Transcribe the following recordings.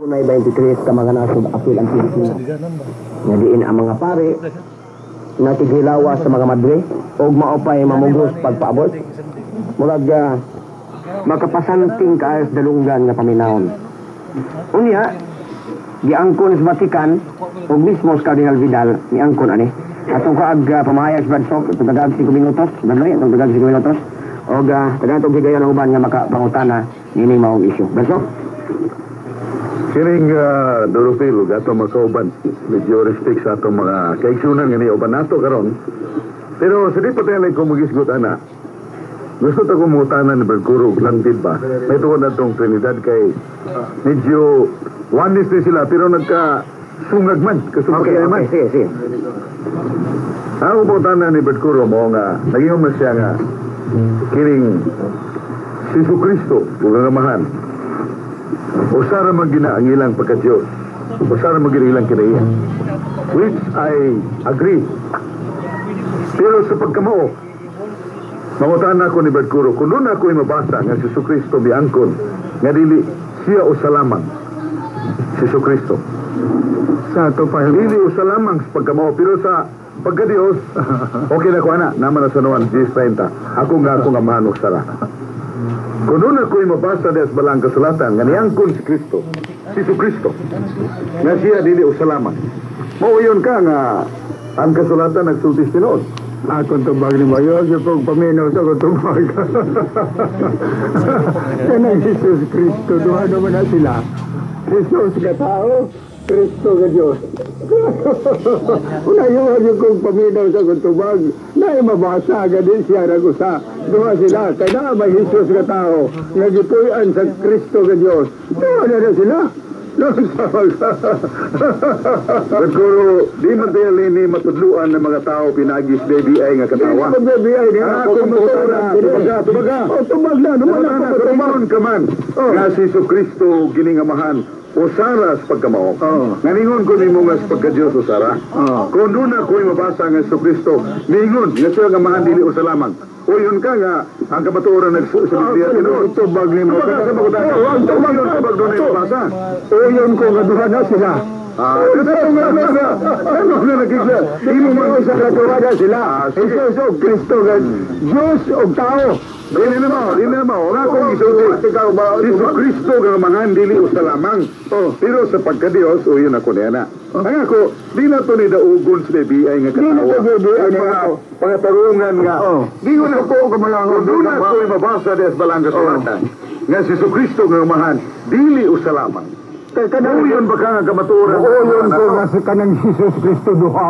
Dunay 23 ka mga nasod apil ang Pilipinas. Nga diin ang mga pare nakighilawa sa mga madre og mao pay mamugos pagpaabot. Murag makapasanting kaayo sa dalunggan nga paminawon. Unya, giangkon sa Vatican ug mismo sa Cardinal Vidal miangkon ani. Atong kaag pamahayag sa Brad Sok, atong tagaag 5 minutos, Brad, atong tagaag 5 minutos og tagaan og higayon ang uban nga makapangutana niining maong issue. Brad Sok? Kining Dorofil, ug atong makauban, medyo respect sa atong mga kaigsunan nga niuban nato karon. Pero sa di pa tayo ko magisgot ana. Gusto ta ko mangutana ni Brad Kuro, langtid ba? May tungod na tong Trinidad kay medyo oneness ni sila pero nagka sungag man, kasupagay man. Okay, sige, sige. Ang pangutana ni Brad Kuro mo nga naging man siya nga kining si Jesucristo ug ang Amahan. Usara man gina ang ilang pagka-Diyos. Usara man gina ilang kinaiya. Which I agree. Pero sa pagkamao, mangutan ako ni Brad Kuro, kung doon ako mabasa nga si Jesucristo miangkon, nga dili siya usa lamang, si Jesucristo. Sa ato pa Dili usa lamang sa pagkamao, pero sa pagka-Diyos, okay na ko ana, naman na sa Juan 10:30. Ako nga akong amahan og sara. Kung doon ako'y mabasa des balang kasulatan, nga niangkon si Kristo, si Jesucristo, nga siya dili usa lamang. Mauyon ka nga ang kasulatan nagsulti tinuod. Akong tubag ni Mayo, yung kong paminaw sa akong tubag. Kanang Jesus Kristo, duha naman na sila. Jesus ka tao, Kristo ka Diyos. Unayon yung kong paminaw sa akong tubag, na mabasa, gani siya ragusa. Duha sila, kaya na may Jesus ka tao, nga gipuy-an sa Kristo ka Diyos. Duha na sila. Siguro, di man tayo lini matudluan ng mga tao pinagis baby ay nga katawa. Di baby ay nga. Ah, kung matutunan, tubaga, tubaga. Oh, tubag na, naman Tubaga na, ako tumaon ka man. Nga si Jesucristo giningamahan, usara sa pagkamao. Nganingon ko nimo nga sa pagka-Diyos usara. Kung doon ako'y mabasa nga si Jesucristo, ningon nga siya nga mahan dili usa lamang. O yun ka nga, ang kamatuoran nagsu sa Biblia tinuod. Tubag nimo. Tubaga sa pagkutana. Oh, ang tubag O yun, tubag doon ay mabasa. O yun ko nga duha na sila. Ah, ano na nagigla? Di mo mga sa katuwada sila. Jesus o Kristo nga Diyos o tao. Dili na mo, dili na mo. Wala akong isulti. Ikaw ba? Si Kristo nga mangan dili usa lamang. Pero sa pagka-Dios, o yun ako niya na. Ang ako, di na to ni daugon sa BI nga Di na katawa. to BBI Ang nga mga ako. pangatarungan nga. Di ko na Ko ka malang. Kung doon ako mabasa des balang kasulatan, nga si Kristo nga mahan, dili usa lamang. Kanang O yun ba ka nga kamatuoran? O yun ko nga sa kanang Jesus Kristo duha.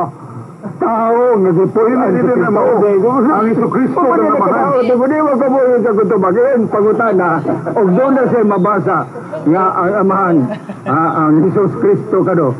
Tao nga gipuy-an Hindi sa na mao. Ang Hesus Kristo nga amahan. Di ba ka mo yung kagutubagin, pangutana, og doon na siya mabasa nga ang amahan, ang Jesus Kristo kado,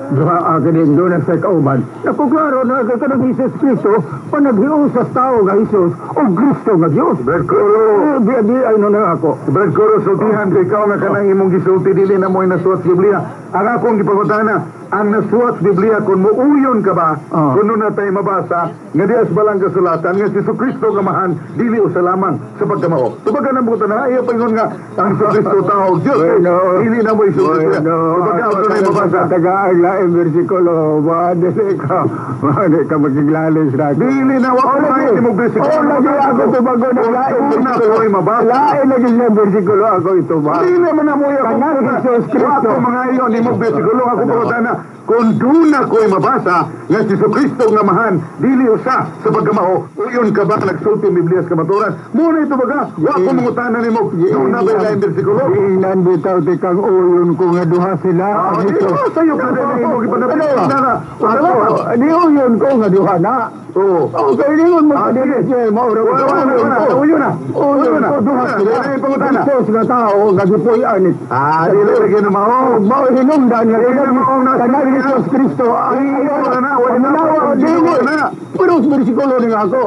duha akin doon na siya kauban. Naku, klaro na kanang Jesus Kristo, panaghiusas tao nga Jesus, o Kristo nga Diyos. Brad Coro, Di, di, ay no na ako. Brad Coro, sultihan ko ikaw nga kanang imong gisulti, dili na mo'y nasuwat sa Biblia. Ang akong gipangutana, ang nasuwat sa Biblia, kung muuyon ka ba, kung na tayo mabasa, nga di as balang kasulatan, nga si Kristo nga mahan, dili usa lamang sa pagkamao. Tubaga na mo na, ayaw paingon nga, ang si Kristo tao, Diyos, Bueno. dili na mo isulti. Bueno, Tubaga, ako na mabasa. Tagaan lain bersikulo, maadali ka, maadali ka magiglalis na ako. Dili na, wa ko lagi. na imong bersikulo. Oh, lagi ako tubago ng lain Una bersikulo. ko'y mabasa. Lain lagi ng bersikulo ako ito ba? Dili man na mo yung Kanang Jesus Kristo. Ako mga iyon, imong bersikulo, ako pangutana, kung doon ako'y mabasa, nga si Kristo nga mahan, dili usa sa pagkamao, uyon ka ba nagsulti ang Biblia sa kamaturan? Muna ito baga, wa ko mangutana nimo, doon na ba yung bersikulo? Inan bitaw ti kang uyon ko nga duha sila. Ah, Ang di ito. ba sa'yo ka na imong gipanapit? Ano? Na na, Ako, di uyon ko nga duha na. Oo. Okay, ningon mo Ah, ka sige. dili siya, maura Wala, wala, wala, wala. Uyon na. Uyon na. ko, duha sila. Wala yung pangutana. Jesus nga tao, nga gipuy-an ni Ah, dili lagi na mao. Mao hinungdan nga Dili na mao na kanang Jesus Kristo ay Wala na, wala na. wala dili. Wala na. Pero sa bersikulo ni ako,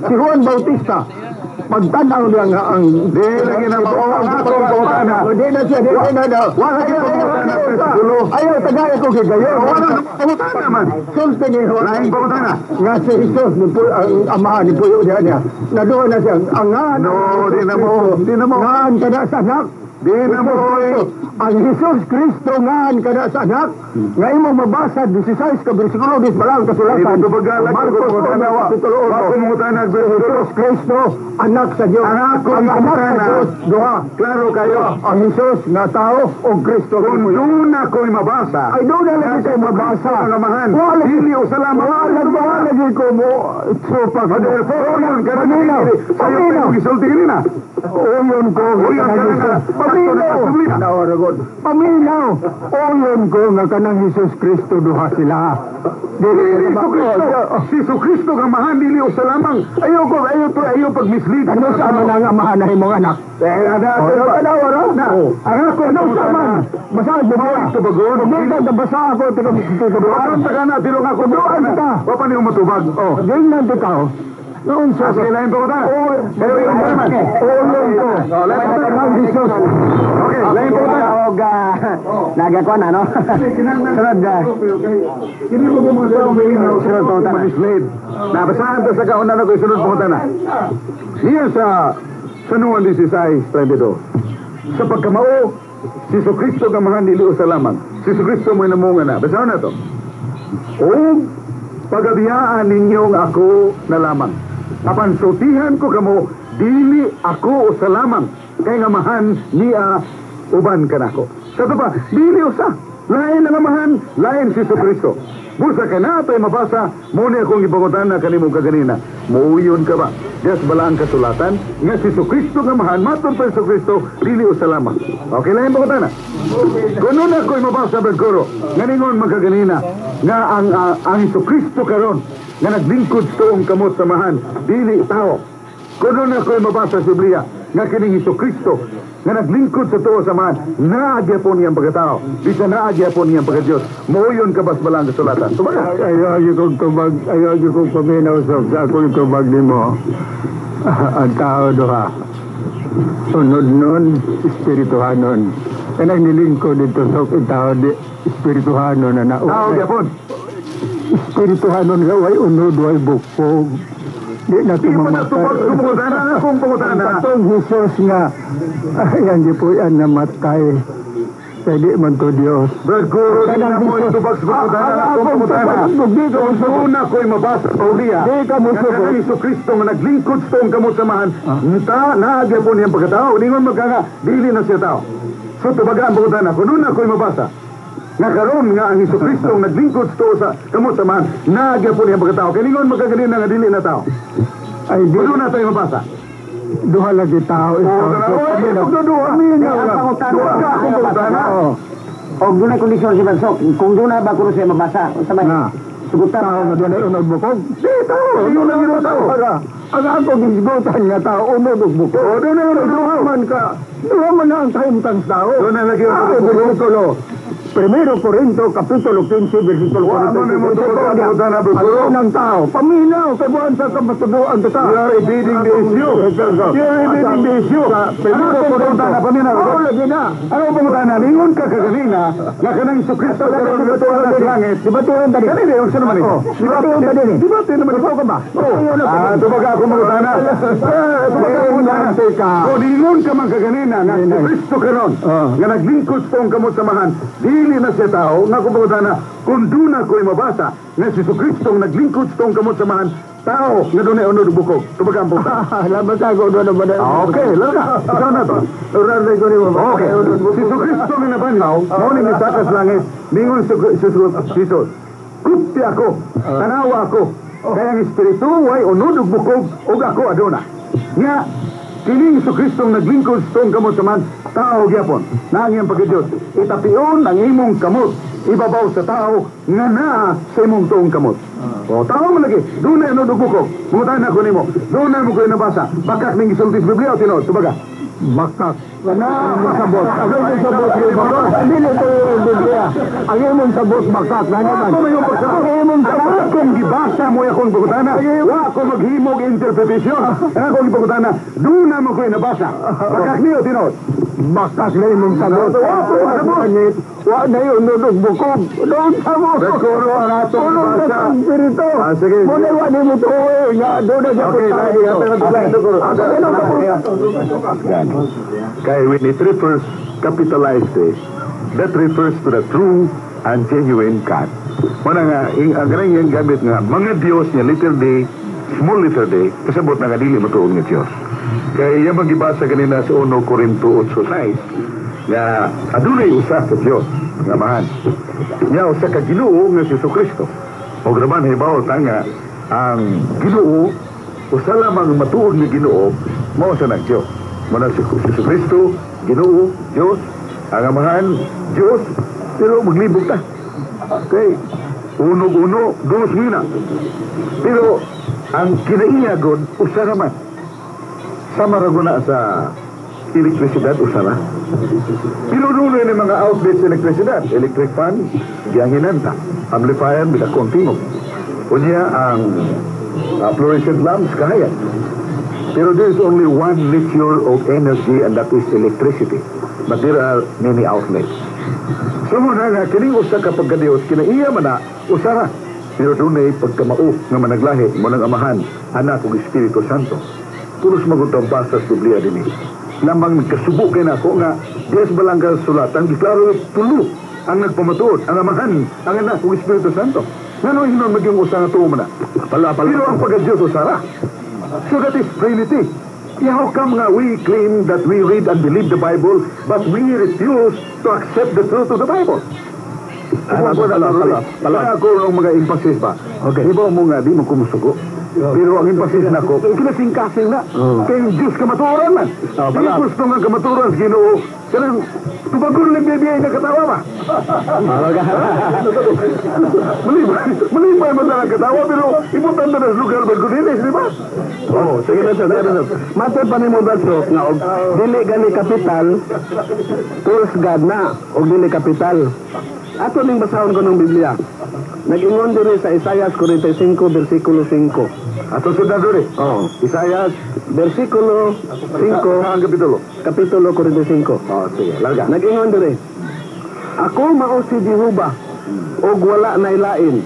si Juan Bautista, pagtanaw niya nga ang Di lagi na mao. Ang akong pangutana. Di na siya, di na daw. Wala na pangutana, bersikulo. Ayaw, tagay ko kay gayon. Wala na pangutana man. Sulti ni Juan. Laing pangutana. Nga si Jesus, ni Puyo, ang amahan ni Puyo diya niya. Naduha na siya, ang nga. No, di na mo, di na mo. Ngaan ka na sa anak. Di na mo, oy. Ang Jesus Kristo ngan kada sa anak nga imong mabasa 16 ka bersikulo dis balang kasulatan. Hindi mo tubagalak, Marcos ako 1, wa. kapitulo 8. Wa ko mangutana, Si Jesus Kristo anak sa Dios. Ang ako Ang anak sa mangutana. Dios duha. Klaro kayo. Ang Jesus nga tao o Kristo. Kung doon ako'y mabasa, Ay doon na lagi kayo mabasa. Ang amahan. Wala Dili o salamat. Wala wala lagi ko mo supak. Therefore, yun, ka na Paminaw. Sayo Paminaw. tayo gisulti kanina. Uyon ko. Uyon ka na nga. Paminaw. Paminaw. Nawaragod. Paminaw. Uyon ko nga kanang Jesus Kristo duha sila. Dili Si Kristo, si Kristo ang amahan, dili o salamang. Ayaw ko, ayaw to, ayaw pag mislead. Ano sa man ang amahan na imong anak? Eh, ana, Oh, tanawa ra. Na, ang ako, Ano sa man? Basa mo ba? Tubagon. Hindi ka basa ako tiga Aron ta kana, tilong ako. Tuduan ta. Wa pa niyo matubag. Oh, ganyan ikaw. Noon sa Sige, lain pa ko ta. Oh, Pero yung naman. Uyon ko. Oh, lain pa ta. Kanang Jesus. Okay, lain pa ko ta. Og nagakuan ano? Sunod Kini mo ko mga tao may inaw. Sunod pa ko ta. Mislead. Nabasahan ta sa kauna na ko sunod pa ko ta na. Niya sa San Juan 16:32. Sa pagkamao, si Kristo kamahan dili usa lamang. Si Kristo mo namunga na. Basahon na to. O pagabiyaan ninyong ako na lamang. Apan sultihan ko kamo, dili ako usa lamang. Kay nga amahan niya uban kanako. Sa ito pa, dili usa. Lain ang amahan, lain si Kristo. Busa ka na ito'y mabasa, muna akong ipangutan na kanimo kaganina. Muuyon ka ba? Diyos bala ang kasulatan, nga si Kristo nga amahan, matod pa si Kristo, dili usa lamang. Okay, lain pangutan na. Kuno na ako'y mabasa, Brad Kuro, nga ningon magkaganina, nga ang Kristo karon nga naglingkod sa tuong kamot sa amahan, dili tao. Kuno na ako'y mabasa sa Biblia, nga kining Hesus Kristo, nga naglingkod sa tuo sa amahan, naa gyapon niyang pagkatao, bisa naa gyapon niyang pagka-Diyos. Mooyon ka bas balang kasulatan. Tubaga. Ayaw kong tubag, ayaw kong paminaw sa akong tubag nimo. Ang tao duha. Sunod nun, espirituhanon. Kanang nilingkod dito sa tao di espirituhanon na na. Tao gyapon. Espirituhanon nga way unod way bukog. Di na Di mo na tubag pangutana, akong pangutana. Katong Jesus nga ayan di po yan namatay. Kaya di man to Diyos. Brad Guro, di na mo itubag sa pangutana, akong pangutana. Di ka Kung una ko'y mabasa sa Biblia, Di ka mo nga kanang Hesus Kristo nga naglingkod sa tuong kamot sa amahan, ta naa gyapon niyang pagkatao, ningon magkanga, dili na siya tao. So tubaga ang pangutana, kung una ko'y mabasa, nga karon nga ang Hesus Kristo nga naglingkod sa tuo sa kamot sa amahan, naa gyapon niyang pagkatao. Kay ningon magkaganina nga dili na tao. Ay di Kung una tayo mabasa. Duha lagi tao. Oh, duha. Ang pangutana. Duha ka akong pangutana. Oo. Og dunay kondisyon si Bansok. Kung doon ba kuno siya mabasa, unsa may Na. sugutan. Tao nga doon ay unod bukog. Di tao, ingon lang yun tao. Para, ang ako gisgutan nga tao, unod og bukog. Oh, doon na yun, Duha man ka, duha man na ang kahimtang tao. Doon na lagi Ang unod og bukog. bersikulo. Primero Corinto, Kapitulo 15, versikulo Wa man 46. mo tubag ang pangutana, Brad Guro. Ang unang tao, paminaw, kay buwan sa kamatubuan kita. You are evading the issue. You are evading the issue. Primero Ano ang Corinto. pangutana, paminaw? Oo, lagi na. Ano ang pangutana? Ningon ka kaganina, nga kanang Hesus Kristo karon nga tuwa na sa langit. Dibatuhan tadi. Kanina yung sa naman eh. Oh, dibatuhan tadi ni. Dibate naman Totoo ka ba? Oo. Ah, tubaga ako mangutana. Eh, tubaga ako mangutana. Teka. O, ningon ka man kaganina nga si Kristo karon nga naglingkod sa tuong kamot sa amahan, dili na siya tao, nga kung pangutana, kung doon ako'y mabasa, nga si Kristo ang naglingkod sa tuong kamot sa amahan, tao nga doon ay unod bukog. Tubaga ang pangutana. Labas ako doon na ba na? Okay, lalo ka. Ikaw na to. Uranay ko nimo. Okay. Si Kristo nga nabanhaw, mao ni misakas langit, ningon si Jesus, "Kupti ako, tanawa ako, kaya ang espiritu way unod ug bukog ug ako aduna." Nga kining Hesus Kristo nga naglingkod sa tuong kamot sa amahan, tao gyapon. Naa ang iyang pagka-Diyos. Itapion ang imong kamot ibabaw sa tao nga naa sa imong tuong kamot. O, tao man lagi, doon na unod ug bukog. Mangutana ko nimo, doon na mo ko nabasa. Bakak ning gisulti sa Biblia o tinuod? Tubaga. Bakak. Kana masabot. Ako yung sabot ni Bakak. Dili ko yung Biblia. Ang imong sabot bakak na naman. Ako may bakak. Ang imong sabot. Akong gibasa mo akong pangutana. Wa ko maghimog interpretation. Ang akong gipangutana, duna man ko'y nabasa. Bakak niyo tinuod. Bakak na imong sabot. Wa ko sabot. Wa na yun nunog bukog. Doon sa mo. Rekoro ang atong Tulog na basa. sa espiritu. Ah, sige. Muna wa ni mo tuoy nga doon na siya Okay, punta. Okay. Kay when it refers capitalized eh, that refers to the true and genuine God. Muna nga, ang ganang iyang gamit nga, mga Diyos niya, little d, small letter d, kasabot na nga dili matuog nga Diyos. Kaya iya magibasa ganina sa 1 Corinto 8:6, nga adunay usa ka Diyos nga Amahan. Nya usa ka Ginoo nga si Jesucristo. O graban hibaw ta nga ang Ginoo usa lamang matuod nga Ginoo mao sa nang Diyos. Mao na si Jesucristo, Ginoo, Diyos, ang Amahan, Diyos, pero maglibog ta. Okay. Unog-uno, dos mina. Pero ang kinaiya god usa raman. Sama ra guna sa elektrisidad usa ra. Pero dunay ni mga outlets sa elektrisidad, electric fan, gihanginan ta. Amplifier, midakong tingog. Unya ang fluorescent lamps kahayag. Pero there is only one nature of energy, and that is electricity. But there are many outlets. So muna nga, kining usa ka pagkadiyos, kinaiya man na, usa ra. Pero dunay pagkamao nga managlahi mo ng Amahan, Anak ug Espiritu Santo. Pulos magutang basa sa Biblia dinhi. Lamang nagkasubo kay nako nga Dios balangga sulatan, giklaro tulo ang nagpamatuod, ang Amahan, ang Anak ug Espiritu Santo. Ngano hinon maging usa nga tuo man na? Pala, pala. Pero ang pagka-Diyos usara. So that is Trinity. Yeah, how come nga we claim that we read and believe the Bible, but we refuse to accept the truth of the Bible? Pala, pala, pala, pala. Kaya ako ang mga emphasis ba? Okay. Di ba mo nga, di mo kumusugo? Pero ang emphasis na ko, kinasingkasing na. Oh. Kaya yung Diyos kamatuoran man. Oh, pala. Di gusto nga kamatuoran sa Ginoo. Kanang tubagon lang bibiyay na katawa ba? Malibay, malibay man lang ang katawa, pero ibutan na sa lugar ba Cornelius, di ba? Oh, sige na, sir, sige na, sir. Matod pa nimo Brad Sok, nga og dili gani capital, false God na og dili capital. Ato ning basahon ko ng Biblia. Nag-ingon diri sa Isaiah 45 versikulo 5. Ato sundan diri. Oh, Isaiah, versikulo 5, ang kapitulo. Kapitulo 45. Oh, sige, larga. Nag-ingon diri. Ako mao si Jehova ug wala nay lain.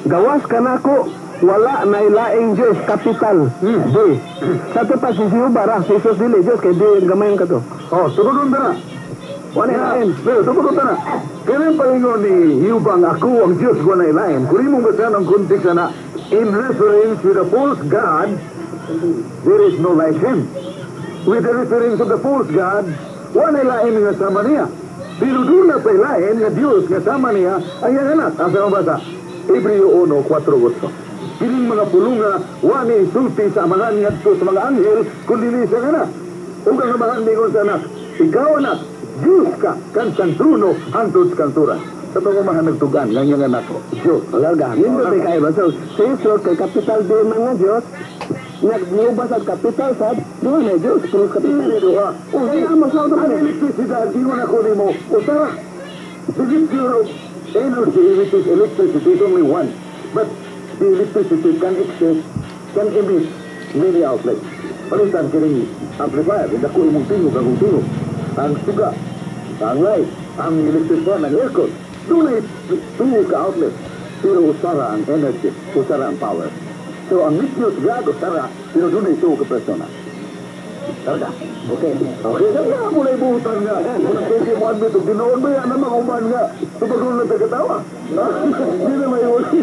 Gawas kanako wala nay laing Dios, capital D. Sa to pa si Jehova ra, si Jesus dili Dios kay di gamay ka to. Oh, tugod na. Wala nay lain. Pero tugod na. Kaya palingon ni Hubang ako ang Diyos ko na ilain. Kung imong basahan ang context na in reference with the false God, there is no like him. With the reference of the false God, wala lain nga sama niya. Pero doon na pa lain nga Diyos nga sama niya ang iyang anak. Ang sama basa, Hebreo 1, 4, 8. Kining mga pulunga, wani sulti sa amahan ngadto sa mga anghel, kundi ni sa anak. Ug ang amahan ningon sa anak, "Ikaw anak, Diyos ka, kan sang trono, hangtod sa kanturan." Sa itong amahan nagtugan, nga iyang anak, Diyos. Larga. Nindot ay kayo ba? So, si Jesus kay capital D man nga Diyos, nagniubas at capital sad, duha na Diyos, pero capital Dili duha. O, kaya ang masaw Ang naman eh. elektrisidad, ingon ako nimo, usara. The nature of energy, which is electricity, is only one. But the electricity can exist, can emit many outlets. Palitan kining amplifier, dako imong tingog, akong tingog. Ang suga, ang light, ang electric fan, ang aircon. Dunay tuo ka outlet. Pero usara ang energy, usara ang power. So ang nature of God, usara, pero dunay tuo ka persona. Talaga. Okay. Okay, kaya mo na ibuhutan nga. Kung pwede mo admit, kung ginoon ba yan, ang mga uban nga, tubagon na tagatawa. Hindi na may uli.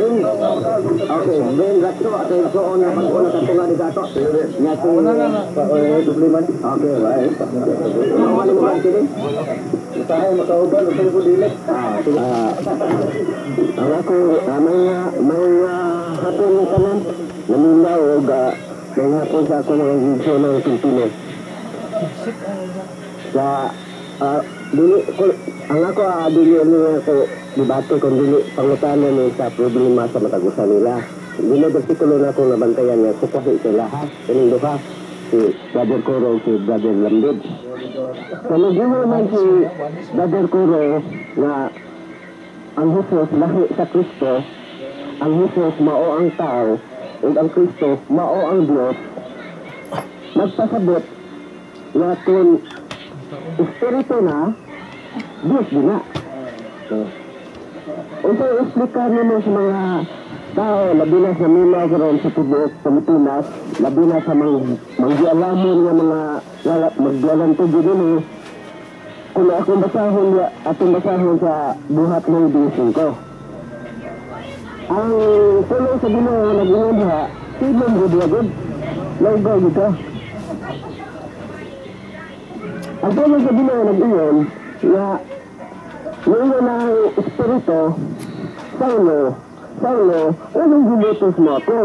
Okay, okay, Ben Gatso at so on nga pag-una sa tunga ni Gato. Nga si problema ni. Okay, right. Ano mo ba kini? Usahay makauban, usahay ko dili. Ah, sige. Ang ako may hapon ng tanan naminaw og may hapon sa ako mga video ng Pilipino. Sa dili ko ang ako dili ni ako debate kung dili pangutana ni sa problema sa matag usa nila. Dili bersikulo na akong nabantayan nga sukahi sila ha. Kining duha. Si Brother Coro, si Brother Lambid. So nag man si Brother Coro nga ang Jesus lahi sa Kristo, ang Jesus mao ang tao, ug ang Kristo mao ang Dios. Nagpasabot nga kung espiritu na, Diyos din na. So, unsa explicar nimo sa mga tao, labi na sa minaw karon sa tibuok Pilipinas, labi na sa mga manggialamon nga mga magdialan to gid nimo, kung akong basahon ya, atong basahon sa Buhat 9:5. Ang pulong sa Ginoo nag-ingon diha, silom gud gud. Laugaw gud ka. Ang pulong sa Ginoo nag-ingon nga niingon na ang espiritu, "Saulo, Saulo, anong gibutos mo ako?"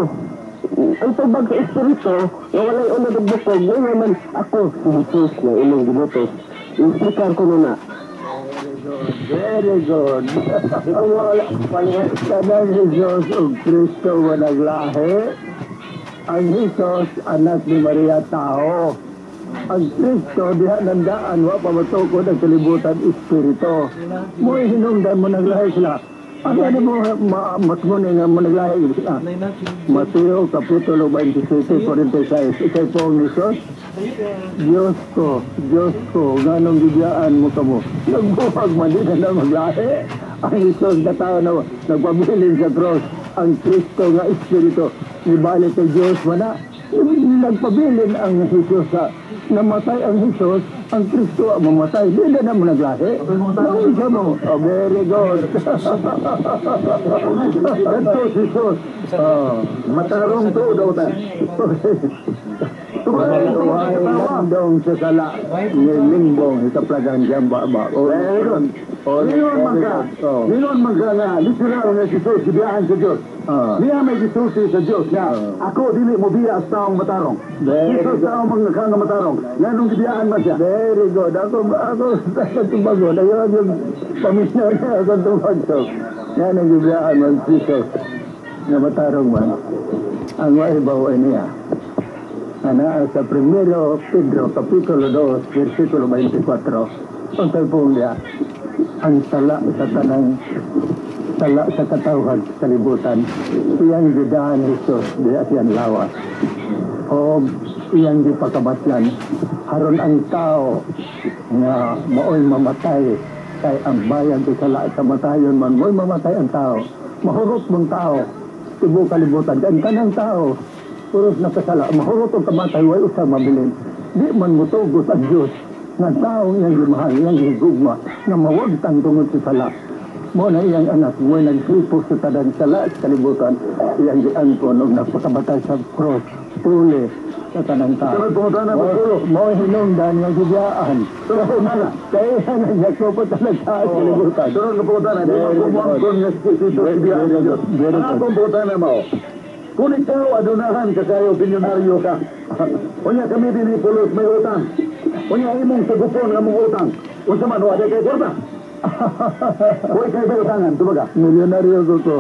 Ang tubag sa espiritu, nga walay unod og bukog, niingon man, "Ako si Jesus nga imong gibutos." I-explicar ko na. Very good. Kanang Jesus ug Kristo walang lahi. Ang Jesus, anak ni Maria, tao. Ang Kristo, diha nandaan, wa pa matukod ang kalibutan, espiritu. Mo hinungdan mo naglahi sila. Ano ano mo matmuni nga mo naglahi sila? Mateo Kapitulo 27:46. Ikay po ang Jesus, "Diyos ko, Diyos ko, nganong gibiyaan mo kamo?" Nagbuwag man, di na na maglahi. Ang Jesus na tao na nagpabilin sa cross, ang Kristo nga espiritu, nibalik kay Diyos man na. Nagpabilin ang Jesus sa namatay ang Jesus, ang Kristo ang mamatay. Di na naman naglahi. Naunsa mo? Oh, very good. Kadto si Jesus. Oh. Matarong to daw ta. Way landong sa sala ni Limbong ikaplagan siyang baba. Oh, Very good. Oh, Ningon man ka. Oh. Ningon man ka nga literal nga si Jesus gibiyaan sa Dios. Ah. Niya may gisulti sa Dios nga "Ako dili mo biya sa taong matarong." Very Jesus good. tao mga ka nga matarong. Nganong gibiyaan man siya? Very good. Ako tubagon. Ayaw yung paminaw niya ako tubag. So, yan ang gibiyaan man Jesus nga matarong man. Ang maibaw ay niya. Ana sa Primero Pedro Kapitulo 2 versikulo 24. Ang talpong niya, ang sala sa tanang sala sa katawhan sa kalibutan, iyang gidaan Jesus diya siyang lawas o iyang gipakabatyan aron ang tao nga maoy mamatay, kay ang bayad sa sala kamatayon man. Mo'y mamatay ang tao, mahurot mong tao tibuok kalibutan, kay ang tanang tao puros nakasala, mahurot ang kamatay, way usa mabilin. Di man mutugos ang Diyos nga tao iyang gimahal, iyang gigugma, nga mawagtang tungod sa sala. Mo na iyang anak, mo naghipos sa tanang sala sa kalibutan, iyang giangkon og nagpakabatay sa cross, puli sa tanang tao. Sunod pangutana, Pastor. Mo hinungdan nga gibiyaan. Kaya na ko talaga sa kalibutan. Sunod nga pangutana, di ba kung muangkon nga si Jesus gibiyaan sa Diyos? Very Ang good. akong pangutana mao, kung ikaw adunahan ka kayo, bilyonaryo ka, unya kami din pulos may utang, unya imong sagupon nga mong utang, unsa man, wa kay kwarta? Huwag kay may utangan, tubaga. Milyonaryo ko ko.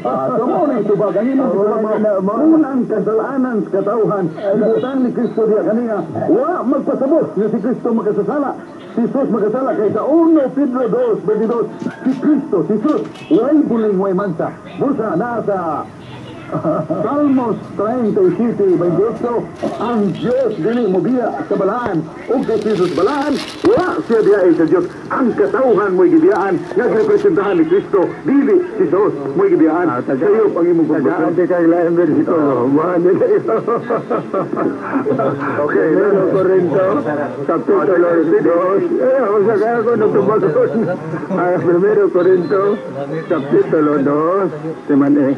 Ah, so mo na itubag ang imong Wala tubag na, unang kasalanan sa katawhan, utang ni Kristo diya kaniya, wa magpasabot nga si Kristo makasasala. Si Jesus makasala kay sa 1 Pedro 2:22, si Kristo, si Jesus, way buling, way mansa. Busa naa sa Salmos 37:28, ang Diyos dili mo biya sa balaan, ug kay Jesus balaan, wa siya biyae sa Diyos. Ang katawhan mo'y gibiyaan nga representahan ni Kristo, dili si Jesus mo'y gibiyaan. Sa iyo pang imong Tagaan konklusyon. di kay lain bersikulo. Mga nila. Okay. Primero Corinto, Kapitulo 2. Eh, o sa kaya ko natubagon. Ang Primero Corinto, Kapitulo 2, timan eh,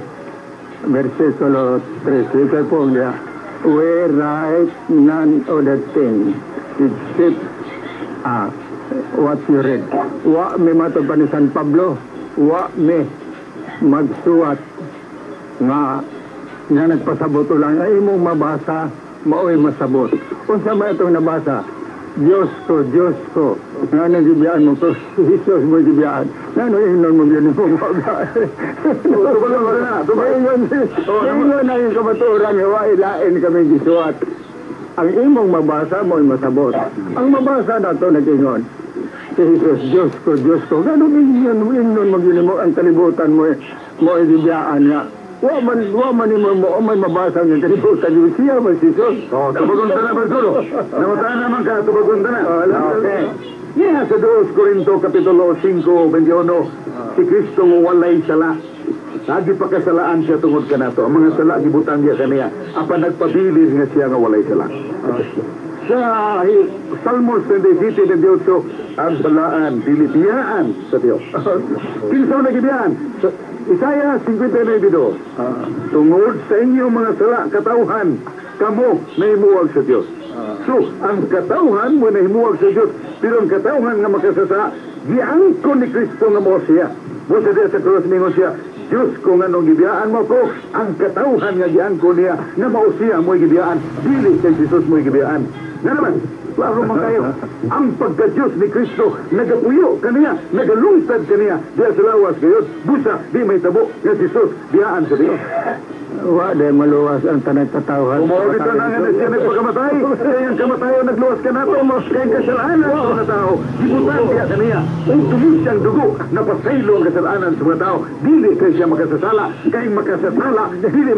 versikulo 3. Ito po niya. We write none other thing except what you read. Wa mi matod pa ni San Pablo, wa mi magsuwat nga nga nagpasabot lang ay imong mabasa maoy masabot. Unsa man itong nabasa? "Diyos ko, Diyos ko, nga nang gibiyaan mo ko?" Jesus mo gibiyaan. Nga nang ingnon mo yun mo mabiyaan. Tubag na, tubag. Ingon, ingon na yung kamatuoran nga wa ilain kami gisuwat. Ang imong mabasa mo masabot. Ang mabasa nato nag-ingon, si Jesus, "Diyos ko, Diyos ko, ganong ingon, ingon magyun mo ang kalibutan mo, mo ibibiyaan nga." Wa man mo mo man mabasa ng kalibutan yung siya man si Jesus. Oh, tubagon ta na, Bartolo. Namutan naman ka, tubagon ta na. Oh, Okay. Yeah, sa 2 Corinto Kapitulo 5:21, si Kristo walay sala. Lagi pakasalaan siya tungod kanato. Ang mga sala gibutang niya kaniya. Apan nagpabilin nga siya nga walay sala. Sa Salmos 37:28, ang balaan, dili biyaan sa Dios. Kinsa man nagibiyaan? Sa Isaiah 59:2, tungod sa inyong mga sala, katawhan, kamo nahimuwag sa Dios. So, ang katawhan mo nahimuwag sa Dios, pero ang katawhan nga makasasa, giangkon ni Kristo nga mo siya. Busa diya sa krus ningon siya, "Diyos ko, nganong gibiyaan mo ko?" Ang katawhan nga giangkon niya, nga mao siya mo'y gibiyaan, dili kay Jesus mo'y gibiyaan. Nga naman, klaro man kayo, ang pagka-Diyos ni Kristo, nagapuyo kaniya, nagalungtad kaniya, diya sa lawas gayod, busa, di may tabo, nga si Jesus, biyaan sa Dios. Wa day maluwas ang tanang katawhan. Umawag ito na nga na siya nagpakamatay. Kaya ang kamatayon nagluwas ka nato. Kaya ang kasalanan sa mga tao, gibutan siya kaniya. Ug tungod siyang dugo, napasaylo ang kasalanan sa mga tao. Dili kay siya makasasala. Kay makasasala, dili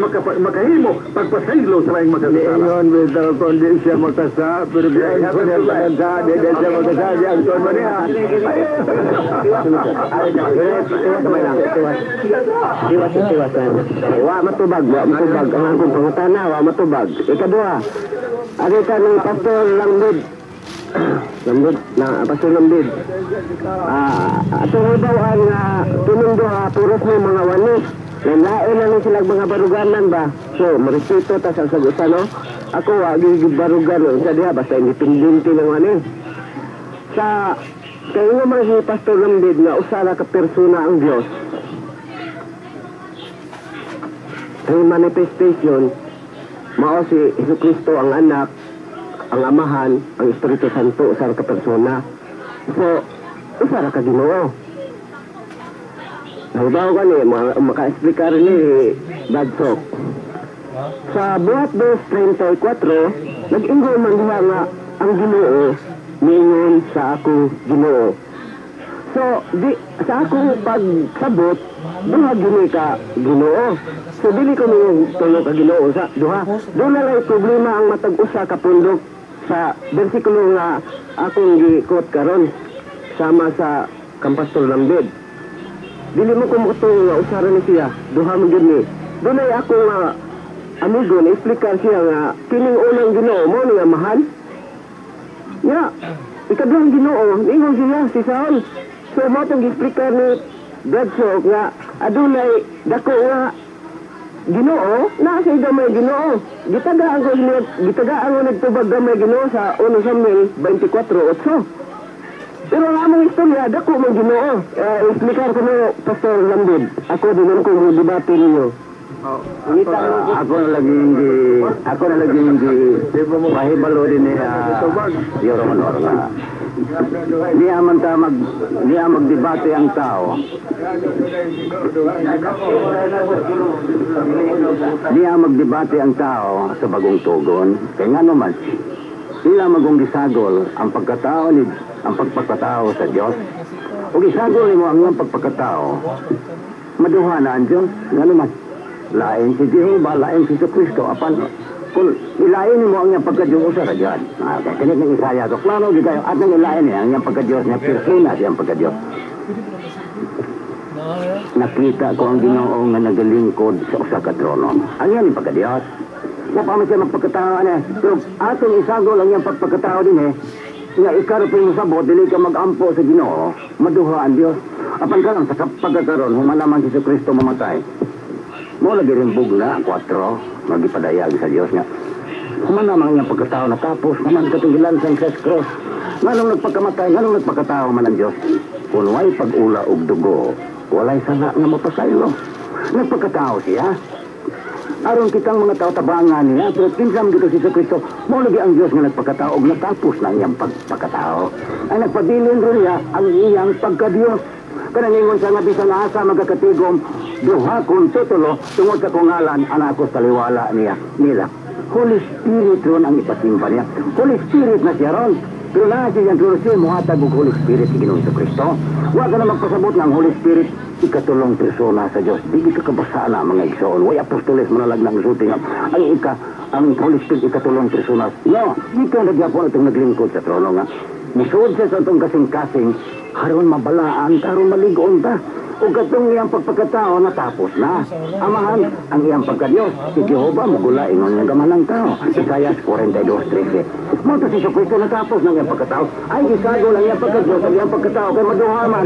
makahimo pagpasaylo sa laing makasasala. Ingon bitaw kung di siya makasa, pero giangkon niya tanan sa, di di siya makasa, giangkon mo niya. Kamay lang. Tiwas. Tiwas, tiwas. Wa matubag, wa matubag. Ang akong pangutana, wa matubag. Ikaduha, ari ka ng Pastor Lambid. Lambid, na Pastor Lambid. Atong hibaw-an nga kining duha puros mo mga wanis. Lain na ni sila mga baruganan ba. So, marespeto ta sa usa, no? Ako wa barugan sa diha basta independente lang ani. Sa kay nga man si Pastor Lambid nga usa ra ka persona ang Dios. Ang manifestation mao si Jesucristo ang anak, ang Amahan, ang Espiritu Santo, usa ra ka persona. So, usa ra ka Ginoo. Nahibaw ka ni, maka-explicar ni Brad Sok. Sa Buhat 2:34, nag-ingon man diha nga ang Ginoo niingon sa akong Ginoo. So, di, sa akong pagsabot, duha gini ka Ginoo. So, dili ko ningon tulo ka Ginoo sa duha. Doon na lang problema ang matag usa ka pundok sa bersikulo nga akong gi-quote karon sama sa kang Pastor Lambed. Dili mo ko motuo nga usa ra ni siya, duha man gyud ni. Dunay ako nga amigo na explicar siya nga kining unang Ginoo mo ni Amahan. Ya, ikaduhang Ginoo, ningon siya si Saul. So mo tong gi-explicar ni Brad Sok nga adunay dako nga Ginoo, naa sa gamay Ginoo. Gitagaan ko niya, gitagaan ko nagtubag gamay Ginoo sa 1 Samuel 24:8. Pero ang among istorya, dako man Ginoo. Explicar ko mo, Pastor Lambid. Ako din ko debate ninyo. Ako na lagi hindi pahibalo din ni Your Honor nga niya magdebate ang tao, niya magdebate ang tao sa bagong tugon kay ngano man sila magong gisagol ang pagkatao ni ang pagpagkatao sa Dios o gisagol nimo ang iyang pagpagkatao, maduha na ang Dios. Ngano man lain si Jehova, lain si Kristo, apan kung ilain mo ang iyang pagka-Diyos sa Diyos. Okay, kanit ng Isaya, so klaro di kayo, at nang ilain niya ang iyang pagka-Diyos niya, persona siyang pagka-Diyos. Nakita ko ang Ginoo nga nagalingkod sa usa ka trono. Ang iyang pagka-Diyos. Wa pa man siya magpagkatao niya. Pero atong isagol ang iyang pagpagkatao din eh. Nga ikaro pa yung sabot, dili ka mag-ampo sa Ginoo, maduha ang Diyos. Apan karon sa pagkakaroon, humalaman si Kristo mamatay. Mo lagi rin bugla, 4, magipadayag sa Diyos nga. Human naman ang iyang pagkatao natapos, naman katong gilansang sa cross. Nganong nagpagkamatay, nganong nagpagkatao man ang Diyos? Kung way pag-ula og dugo, walay sala nga mapasaylo. Nagpagkatao siya. Aron kitang mga tao tabangan niya, pero kinsa man gito si Kristo, mo lagi ang Diyos nga nagpagkatao og natapos na ang iyang pagpagkatao. Ang nagpabilin ron niya ang iyang pagkadiyos. Kanang ingon siya nga bisan asa magkakatigom, duha kung tutulo, tungod sa kungalan, anak ko sa liwala niya, nila. Holy Spirit ron ang ipasimba niya. Holy Spirit na siya ron. Pero naa siya trono siya muhatag og Holy Spirit si Ginoong Kristo. Wa ka na magpasabot ng Holy Spirit ikatulong persona sa Diyos. Di ka kabasa na, mga igsoon. Way apostoles manalag ng sulti nga ang Holy Spirit ikatulong persona. No, di ka nagyapon itong naglingkod sa trono nga musuod siya sa itong kasing-kasing aron mabalaan, aron maligoon ta. O katong iyang pagpagkatao natapos na. Amahan, ang iyang pagkadiyos, si Jehova mugula ingon nga gamahan ng tao. Isaiah 42:13. Mao to si Kristo natapos ng iyang pagkatao. Ay gisago lang iyang pagkadiyos ang iyang pagkatao kay maduha man.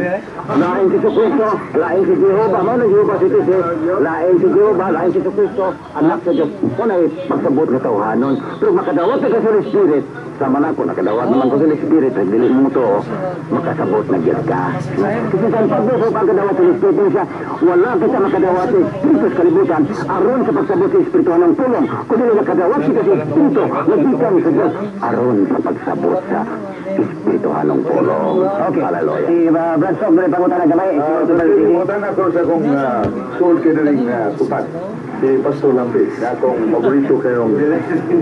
Lain si Kristo, lain si Jehova, mao na Jehova si Tise, lain si Jehova, lain si Kristo, anak sa Diyos. Mao na pagsabot nga tawhanon. Pero makadawat ka sa Holy Spirit, sama na ako, nakadawat naman ko sa Holy Spirit, dili mo to, makasabot na gyud ka. Kasi San Pablo, sa pagkadawat sa Holy Spirit siya, wala kita makadawat sa Espiritu sa kalibutan, aron sa pagsabot sa Espiritu ng tulong, kundi nakadawat kita sa Espiritu, nagikan sa Diyos, aron sa pagsabot sa Espirituhanong pulong. Okay. Hallelujah. Si Brad Sok, dali pangutan na gamay. Pangutan ako sa akong soul kindling tupad. Si Pastor Lambi, na akong paborito kayong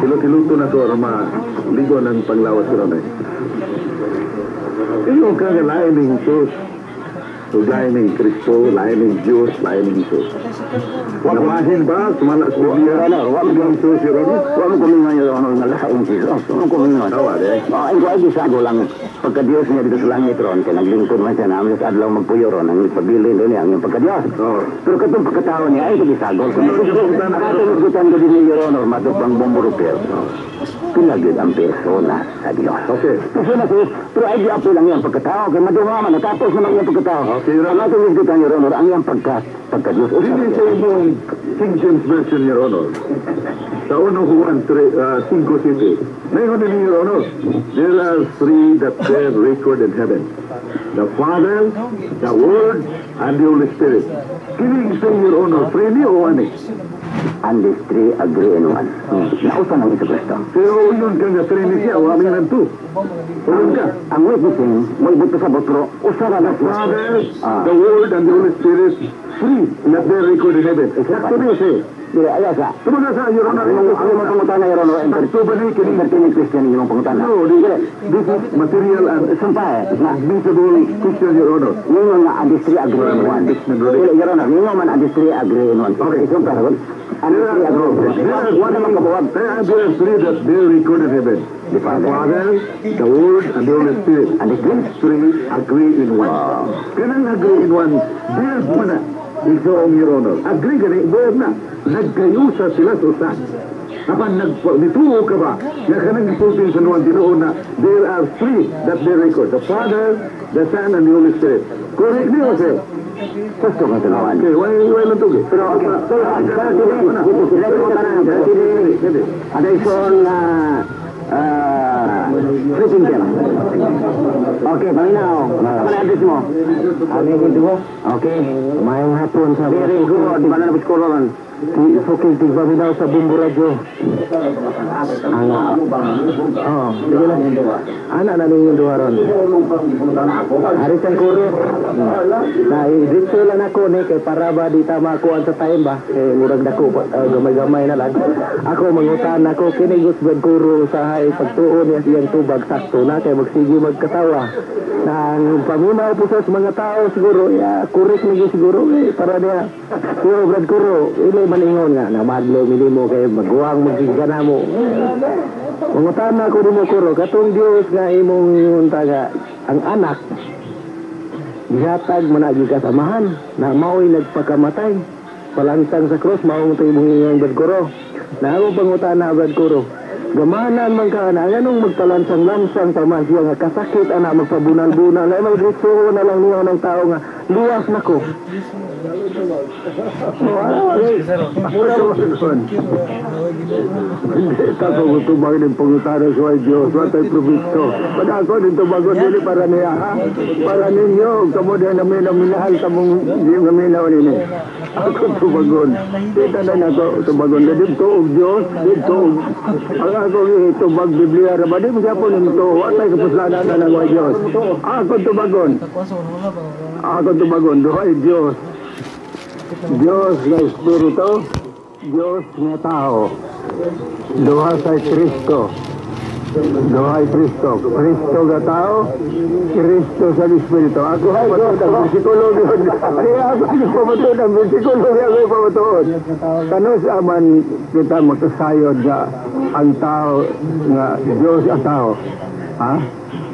kilo-kiluto na to aron maligo ng panglawas ko ron eh. Iyo ka nga lain ning Jesus, ug lain ning Kristo, lain ning Diyos, lain ning Jesus. Namahin ba? Sumala sa Biblia. Your Honor, wa mo Jesus, Your Honor? Wa mo kumingon, Your Honor, nga lain si Jesus. Wa mo kumingon. Tawa, di. Oh, ang kuhay gisago lang pagka-Diyos niya dito sa langit ron, kay naglingkod man siya namin sa adlaw magpuyo ron, ang pabilin doon niya, ang iyang pagka-Diyos. Oo. Pero katong pagkatao niya, ay gisago. Ang atong isgutan ko din, Your Honor, matod pang Bombo Rupel. Pila gyud ang persona sa Diyos. Okay. Persona sa Diyos, pero ay giapo lang iyang pagkatao, kay maduha man, natapos naman iyang pagkatao. Okay, Your Ang Honor. atong isgutan, Your Honor, ang iyang pagka-Diyos. Dili sa imong King James Version, Your Honor. Sa 1 Juan 3, 5:7. Ngayon din, Your Honor, there are three that bear record in heaven: the Father, the Word, and the Holy Spirit. Kining say, Your Honor, three ni o ani? And these three agree in one. Nausa ng Iso Kristo. Pero uyon ka nga three ni siya, o amin ang two. Uyon ka. Ang witnessing, mo ibot sa pero usa ra na The siya. Father, the Word, and the Holy Spirit, three that bear record in heaven. Sakto niyo siya. Dili, ayaw sa. Tuma sa, Your Honor. Ang imong pangutana, Your Honor, Sakto ba ni kining entertaining question imong pangutana. No, this is material and Sumpay, na admissible question, Your Honor. ningon nga and these three agree in one. Dili, Your Honor, ningon man and these three agree in one. Okay. Sumpay, sagot. And these three agree in one. Wala man kabuwag. There are three that bear record in heaven: The Father, the Word, and the Holy Spirit. And these three? Three agree in one. Kanang agree in one, verb mo na. Igsoong, Your Honor. Agree gani, verb na. Nagkayusa sila sa usa. Apan nituo ka ba? Nga kanang gisulti sa San Juan tinuod na there are three that bear record: The Father, the Son, and the Holy Spirit. Correct niyo, sir? Gusto ka tulungan. Okay, why lang tugi? Pero okay, pero ada ison sleeping camp. Okay, paminaw. Ano na address mo? Ano yung duha? Okay. Mayong hapon sa Very good. Mana na eskwela ron? Sukil tigpaminaw sa Bumbo Radyo. Ana. Oh, sige lang. Ana na ninyo duha ron. Ari sang kuro. Na dito lang ako ni kay para ba di tama ako sa time ba kay murag dako pa, gamay-gamay na lang. Ako mangutan ako kini Brad Kuro sa hay pagtuon niya siyang tubag sakto na kay magsige magkatawa. Na ang paminaw po sa mga tao siguro ya correct ni siguro eh, para niya. Pero Brad Kuro, ili maningon nga na madlo minimo kay maguwang magigana mo. Mangutan ako nimo, Kuro, katong Dios nga imong unta nga ang anak gihatag man na gyud ka sa Amahan na mao'y nagpakamatay palansang sa cross, mao mo imong ingon, Brad Kuro. Na ako pangutana, Brad Kuro, gamanan man ka na nganong magpalansang-lansang pa man siya nga kasakit ana, magpabunal-bunal ay magdiretso na lang niya ng tao nga luwas nako. So, ano, Hindi, tapos tubag ng pangutana sa Diyos. Watay probito. Pag ako din tubagon, dili para niya, ha? Para ninyo, kamo din namin ang minahal kamong di maminaw nini. Ako tubagon. Kita na nako tubagon. Dito og Diyos, dito og ang ako tubag Biblia ra ba di mo gyapon nito. Watay kapuslanan na ng Diyos. Ako tubagon. Ako tubagon. Duhay Diyos. Diyos na Espiritu. Diyos nga tao. Duha sa Kristo. Duha ay Kristo. Kristo nga tao, Kristo sa Espiritu. Ako ay pamatuod ang bersikulo yun. Ay, ako ay pamatuod ang bersikulo yun. Ako ay pamatuod. Kanus aman kita makasayod nga ang tao nga Diyos ang tao. Ha?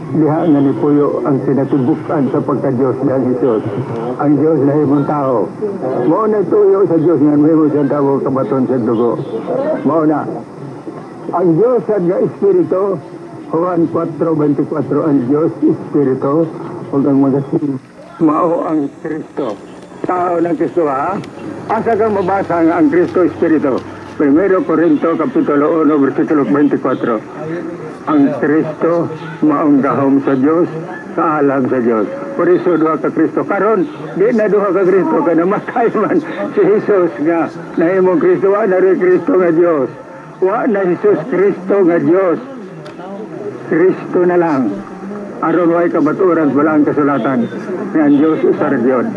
Diha nga nipuyo ang kinatibuk-an sa pagka-Diyos diyang Jesus. Ang Diyos nahimong tao. Mao na tuyo sa Diyos nga mahimo siyang tao kabaton sa dugo. Mao na. Ang Diyos at nga Espiritu, Juan 4:24, ang Diyos Espiritu, ug ang mga mao ang Kristo. Tao ng Kristo, ha? Asa kang mabasa nga ang Kristo Espiritu? 1 Corinto Kapitulo 1, versikulo 24. Ang Kristo maong gahom sa Dios, kaalam sa Dios. Por eso duha ka Kristo karon, di na duha ka Kristo kay namatay man si Jesus nga nahimong Kristo, wa na rin Kristo nga Dios. Wa na Jesus Kristo nga Dios. Kristo na lang. Aron way kabaturan wala ang kasulatan. Nga ang Dios usa ra gyud.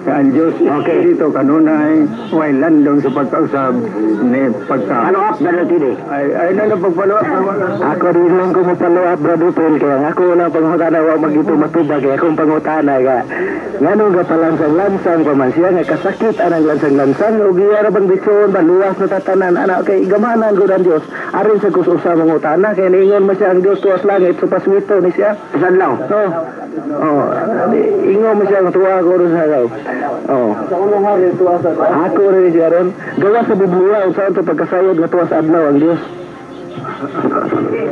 Nga ang Dios Espiritu kanunay way landong sa pagkausab ni pagka. Follow up, Brother Tide. Ay ay na na pag-follow up. Ako rin lang ko mo-follow up, Brother Paul, kaya ako wala pangutana wa magito matubag kaya akong pangutana ga ngano ga palansang-lansang pa man siya nga kasakit anang lansang-lansang ug iya ra bang bitson ba luwas na tatanan ana kay gamanan gud ang Dios arin sa kus usa mangutana kay niingon man siya ang Dios tuwas langit so paswito ni siya. Sa adlaw. Oh, ingon mo siya nga tuwa ko ron sa Oh. Ako rin siya ron. Gawa sa Biblia unsa to pagkasayod nga tuwas adlaw ang Dios.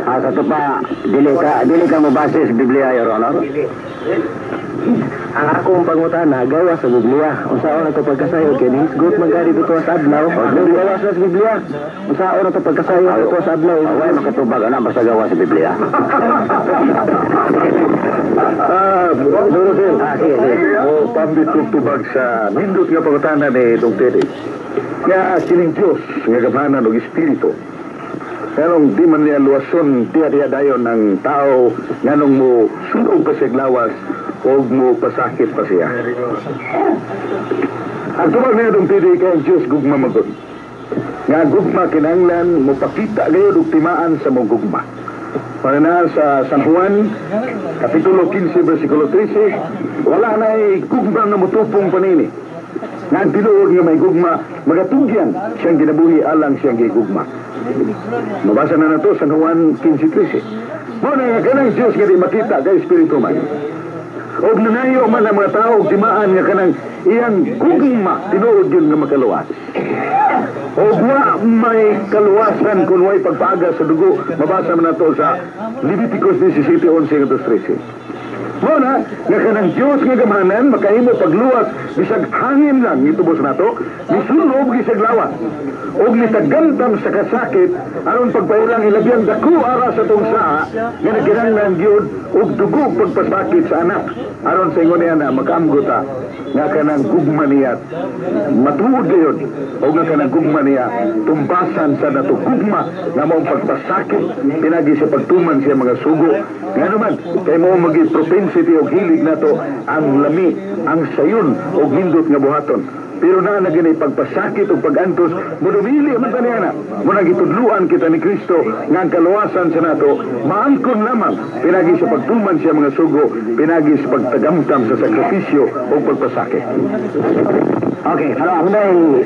Ah, sa to pa, dili ka mo base sa Biblia, Your Honor. Ang akong pangutana gawa sa Biblia. Unsaon na to pagkasayod kay hisgot man gani tuwas adlaw. Gawa sa Biblia. Unsaon na to pagkasayod tuwas adlaw. Way makatubag ana basta gawa sa Biblia. Ah, Dorothy. Ah, sige, sige. O pambit kong tubag sa nindot nga pangutana ni Dong Teddy. Nga kining Diyos nga gamhanan og espiritu. Nganong di man niya luwason tiya-tiya dayon ng tao, nganong mo sunog pa siya lawas o mo pasakit pa siya. Ang tubag niya, Dong Teddy, kay ang Diyos gugma magod. Nga ang gugma kinahanglan mo pakita gayud og timaan sa mong gugma. Para na sa San Juan, Kapitulo 15, versikulo 13, wala na gugma nga mutupong panini. Nga ang tinuod nga may gugma, magatugyan siyang ginabuhi alang siyang gigugma. Mabasa na nato San Juan 15:13. Mao na nga kanang Diyos nga di makita kay Espiritu man. Og nanayo man ang mga tao og timaan nga kanang iyang gugma tinuod yun nga makaluwas. Og wa may kaluwasan kung way pagpaaga sa dugo. Mabasa man nato sa Leviticus 17:11-13. Mao na nga kanang Diyos nga gamhanan makahimo pagluwas bisag hangin lang gitubos nato, misunob bisag lawas. Og nitagamtam sa kasakit aron pagpahilang ilabyang dako ara sa tong saa nga nagkinahanglan gyud og dugo pagpasakit sa anak aron sa ingon niya na makaamgota nga kanang gugma niya matuod gayud og nga kanang gugma niya tumbasan sa nato gugma nga maong pagpasakit pinagi sa pagtuman siya mga sugo. Nga naman kay mao magi propensity og hilig nato ang lami, ang sayon og hindot nga buhaton. Pero naa na gini pagpasakit o pag-antos, mudumili man ta niya na. Muna gitudluan kita ni Kristo nga ang kaluwasan sa nato, maangkon lamang pinagi sa pagtuman siya mga sugo, pinagi sa pagtagamtam sa sakripisyo o pagpasakit. Okay, follow up.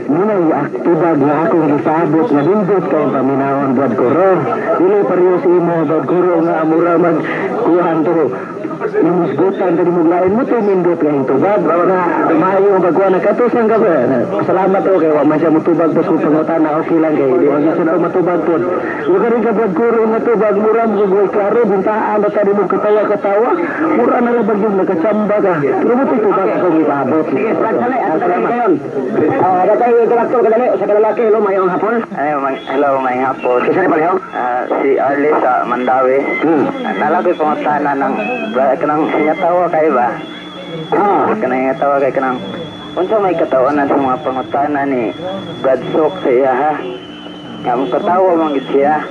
Munay tubag nga akong gisabot nga nindot kay paminawon, Brad Kuro. Dili pareho sa imo, Brad Kuro, nga mura mag kuhan to. Imusgutan ka ni mo lain mo to nindot kay tubag na maayo ang pagkuha na katusan ka ba. Salamat to kay wa man siya mutubag pa sa pangutana, okay lang kay di man siya matubag pod. Ug rin ka, Brad Kuro, nga tubag mura mo way klaro bintaan na tani mo katawa-katawa. Mura na ra bagyong nakachamba ka. Pero mo tubag ako gipaabot. Sige, Brad Sale, at salamat kayon. Ah, datay intellectual kadali sa kalalaki, hello, mayong hapon. Ay, hello, may hapon. Kinsa ni palihog? Ah, si Arlie sa Mandawi. Nalagoy pangutana ng kanang hingatawa kay ba? Kanang hingatawa kay kanang unsa may katawanan sa mga pangutana ni Brad Sok sa iya ha? Nga mo katawa man gid siya.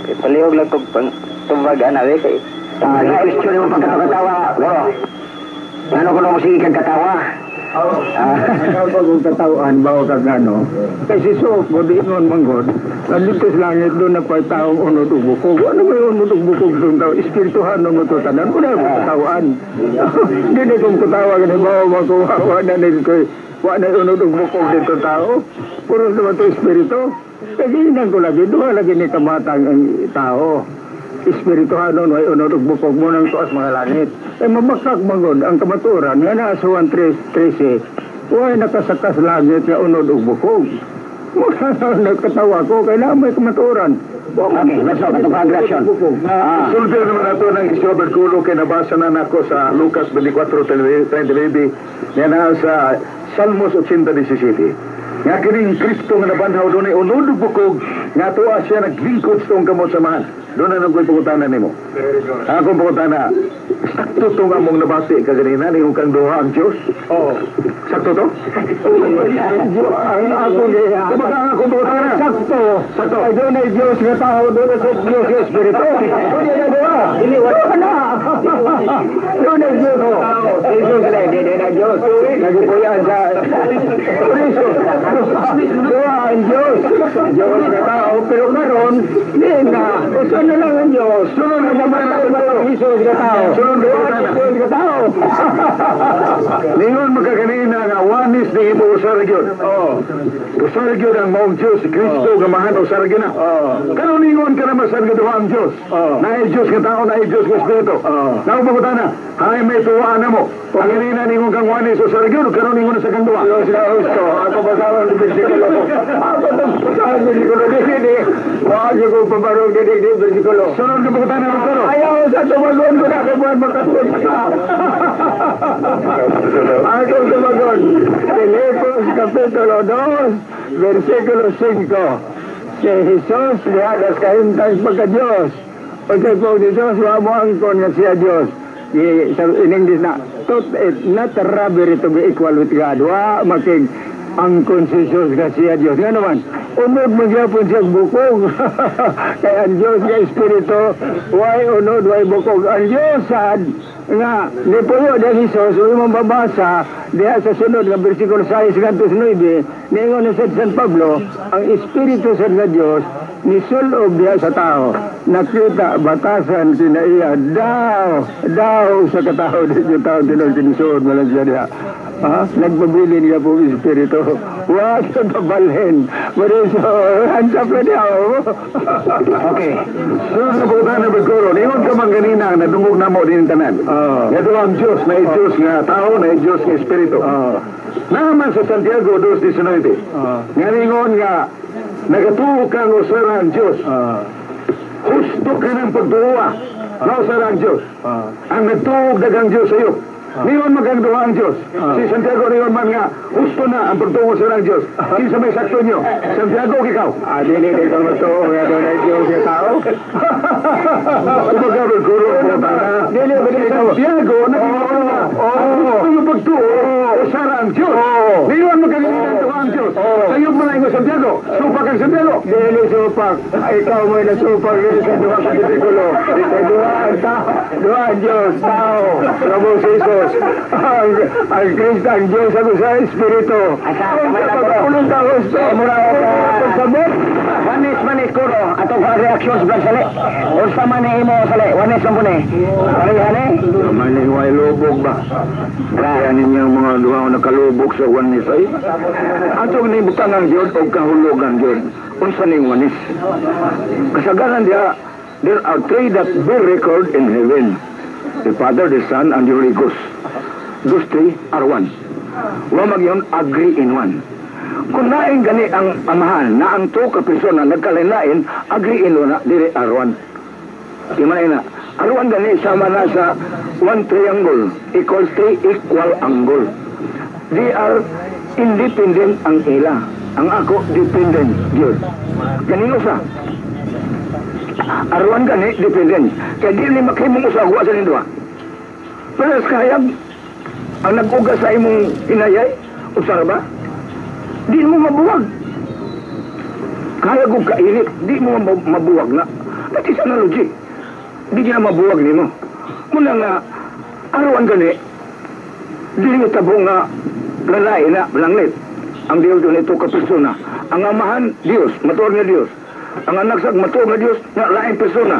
Kay palihog lang kog pang tubag ana we kay Ah, question mo pagkatawa. Goro. Ngano kuno mo sige kag katawa? Ang bagong katawhan, bawo kag ano. Kay si Sok, ingon manggod, nandito sa langit doon na pa'y taong unod ug bukog. Ano ba yung unod ug bukog doon tao? Espirituhan mo to tanan. Wala mo katawan. Hindi na kong katawa, ganun bawo makuha, wala na ko, wala na unod ug bukog dito tao. Puro naman to espiritu. Kaya ginang ko lagi, duha lagi ni kamatang ang tao. Espirituhanon way unod ug bukog mo nang tuas mga langit. Eh mabakak magod ang kamatuoran nga naa sa 1:13, way nakasakas langit nga unod ug bukog. Nagkatawa ko kay na may kamatuoran. Okay, let's go. Katong reaksyon. Sulti naman nato ng isyo Berkulo kay nabasa na nako sa Lucas 24:39 nga naa sa Salmos 80:17. Nga kining Kristo nga nabanhaw dunay unod ug bukog nga tuwa siya naglingkod sa tuong kamot sa amahan. Doon na nang ko'y pangutana nimo. Ang akong pangutana, sakto to nga mong nabati kaganina ningon kang duha ang Diyos? Oo. Sakto to? Ang ako niya. Kumbaga ang akong pangutana. Sakto. Sakto. Ay doon ay Diyos nga tao, doon ay Diyos nga Espiritu. Doon ay duha. Doon na. Doon ay Diyos nga tao. Jesus na, hindi na Diyos. Nagipuyan sa Kristo. Duha ang Diyos. Diyos nga tao. Pero karon, hindi na. Usa na lang ang Diyos. Sunod na Namatay ba ang Jesus nga tao? Sunod na Duha ang pangutana. Diyos nga tao. Ningon magkaganina nga wanis ni imo usa ra gyud. Oo. Usa ra gyud ang maong Diyos, si Kristo nga amahan usa ra gyud na. Oo. Karon ningon ka naman sa nga duha ang Diyos. Oo. Naay Diyos nga tao, naay Diyos nga Espiritu. Oo. Naong pangutana, hay may tuwa na mo. Ang ganina ningon kang wanis usa ra gyud, karon ningon na sa kang duha. Diyos na husto. Ako basahon ng bersikulo. Ako basahon ng bersikulo. Di, di. Wag ko pabarong di, di, di, bersikulo. Sunod nga pangutana ng Kuro. Ayaw sa tumagon ko na kay buwan makatulog ka. Ako tumagon. Filipos Kapitulo 2, versikulo 5. Si Jesus diha das kahimtang pagka-Diyos. Pagka po ni Diyos, wa mo angkon nga siya Diyos. Sa in English na, thought it not robbery to be equal with God. Wa makig angkon si Jesus nga siya Diyos. Nga naman, unod mo gyapon siya bukog. Kaya ang Diyos nga Espiritu, way unod, way bukog. Ang Diyos sad, nga, nipuyo din Jesus, uy mong babasa, diha sa sunod nga versikulo 6 ngadto sa 9, niingon ni San Pablo, ang Espiritu sa nga Diyos, nisulob diha sa tao. Nakita, batasan, kinaiya, daw, daw sa katao, di yung tao tinuod, kinisuod, malang siya diha. Ha? Nagpabilin niya po Espiritu. Wa sa babalhin. Pero so, hands up na diha. Okay. Sunod nga pangutana Berkulo, ningon ka man ganina nga nadungog namo din tanan. Oo. Nga duha ang Diyos, naay Diyos nga tao, naay Diyos nga Espiritu. Oo. Naman sa Santiago 2:19. Oo. Nga ningon nga nagatuo kang usa ra ang Diyos. Oo. Husto ka ng pagtuo na usa ra ang Diyos. Oo. Ang nagtuog daghang Diyos sa iyo. Ningon magang duha ang Diyos. Si Santiago ningon man nga husto na ang pagtuo sa ang Diyos. Kinsa may sakto niyo? Santiago o ikaw? Ah, dili, di ko matuo nga doon ay Diyos nga tao. Kumbaga, Berkulo, pangutana. Dili, dili, Si Santiago nag-ingon nga ang husto yung pagtuo usa ra ang Diyos. Ningon magang duha ang Diyos. Sa iyo man ingon Santiago, supak ang Santiago. Dili supak. Ikaw mo'y nasupak dili sa duha ka bersikulo. Sa duha ang tao, duha ang Diyos, tao. Ramo si Jesus. Ang Kristo, ang Diyos ako sa Espiritu. Asa, kamay na ko. Ulong ka husto. Mura ka. Pagsabot. Wanis man ni Kuro, atong reaksyon sa Brad Sale. Unsa man ni imo Sale, wanis man po ni. Pareha ni? Mani way lubog ba? Kaya ninyang mga duha nga nakalubog sa wanis ay. Atong ni butangan gyud og kahulugan gyud. Unsa ning wanis? Kasagaran diha, there are three that bear record in heaven. The Father, the Son, and the Holy Ghost. Those three are one. Wa magyun agree in one. Kung nain gani ang amahan na ang tuo ka persona nagkalain-lain, agree in one, dili are one. Di man na. Aruan gani sama na sa one triangle equals three equal angle. They are independent ang ila. Ang ako dependent gyud. Ganino sa aruan gani dependent. Kaya di ni makhimong usa wa sa nindua. Pero sa kahayag ang nag-uga sa imong inayay, usa ra ba? Di mo mabuwag. Kaya kong kainit, di mo mabuwag na. That is analogy. Di niya mabuwag nimo. Muna nga, aruan gani, di niya tabo nga, Lalai na, bilanglit. Ang Dios doon ito ka persona. Ang Amahan, Dios, matuod nga Dios. Ang anak sa matuod nga Dios, nga laing persona.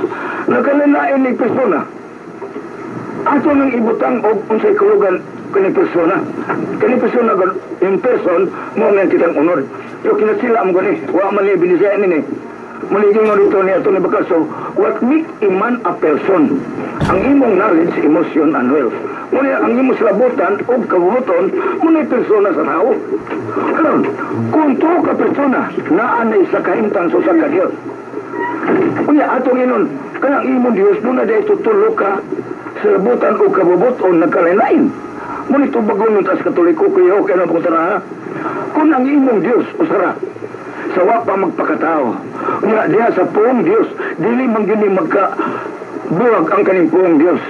Nagkalalain ni persona. Ato nang ibutang og unsay kulugan kani persona. Kani persona in person mo nga kitang unod. Pero kinasila mo gani, wa man ni binisaya ni. Muligin mo dito ni ato ni Bakaso, what make a man a person? Ang imong knowledge, emotion, and wealth. Muna ang imong salabutan o kabubuton, muna persona sa tao. Karon, kung tuo ka persona, naa na sa kahimtang sa usa ka Dios. Unya atong inon, kanang imong Dios doon na dahil tutulo ka salabutan o kabubuton nagkalain-lain. Muna ito bagon ng tas Katoliko kuya, okay na po ha? Kung ang imong Dios usara, sa wa pa magpakatao. Unya diha sa puong Dios, dili man gyud ni magka buwag ang kaning puong Dios.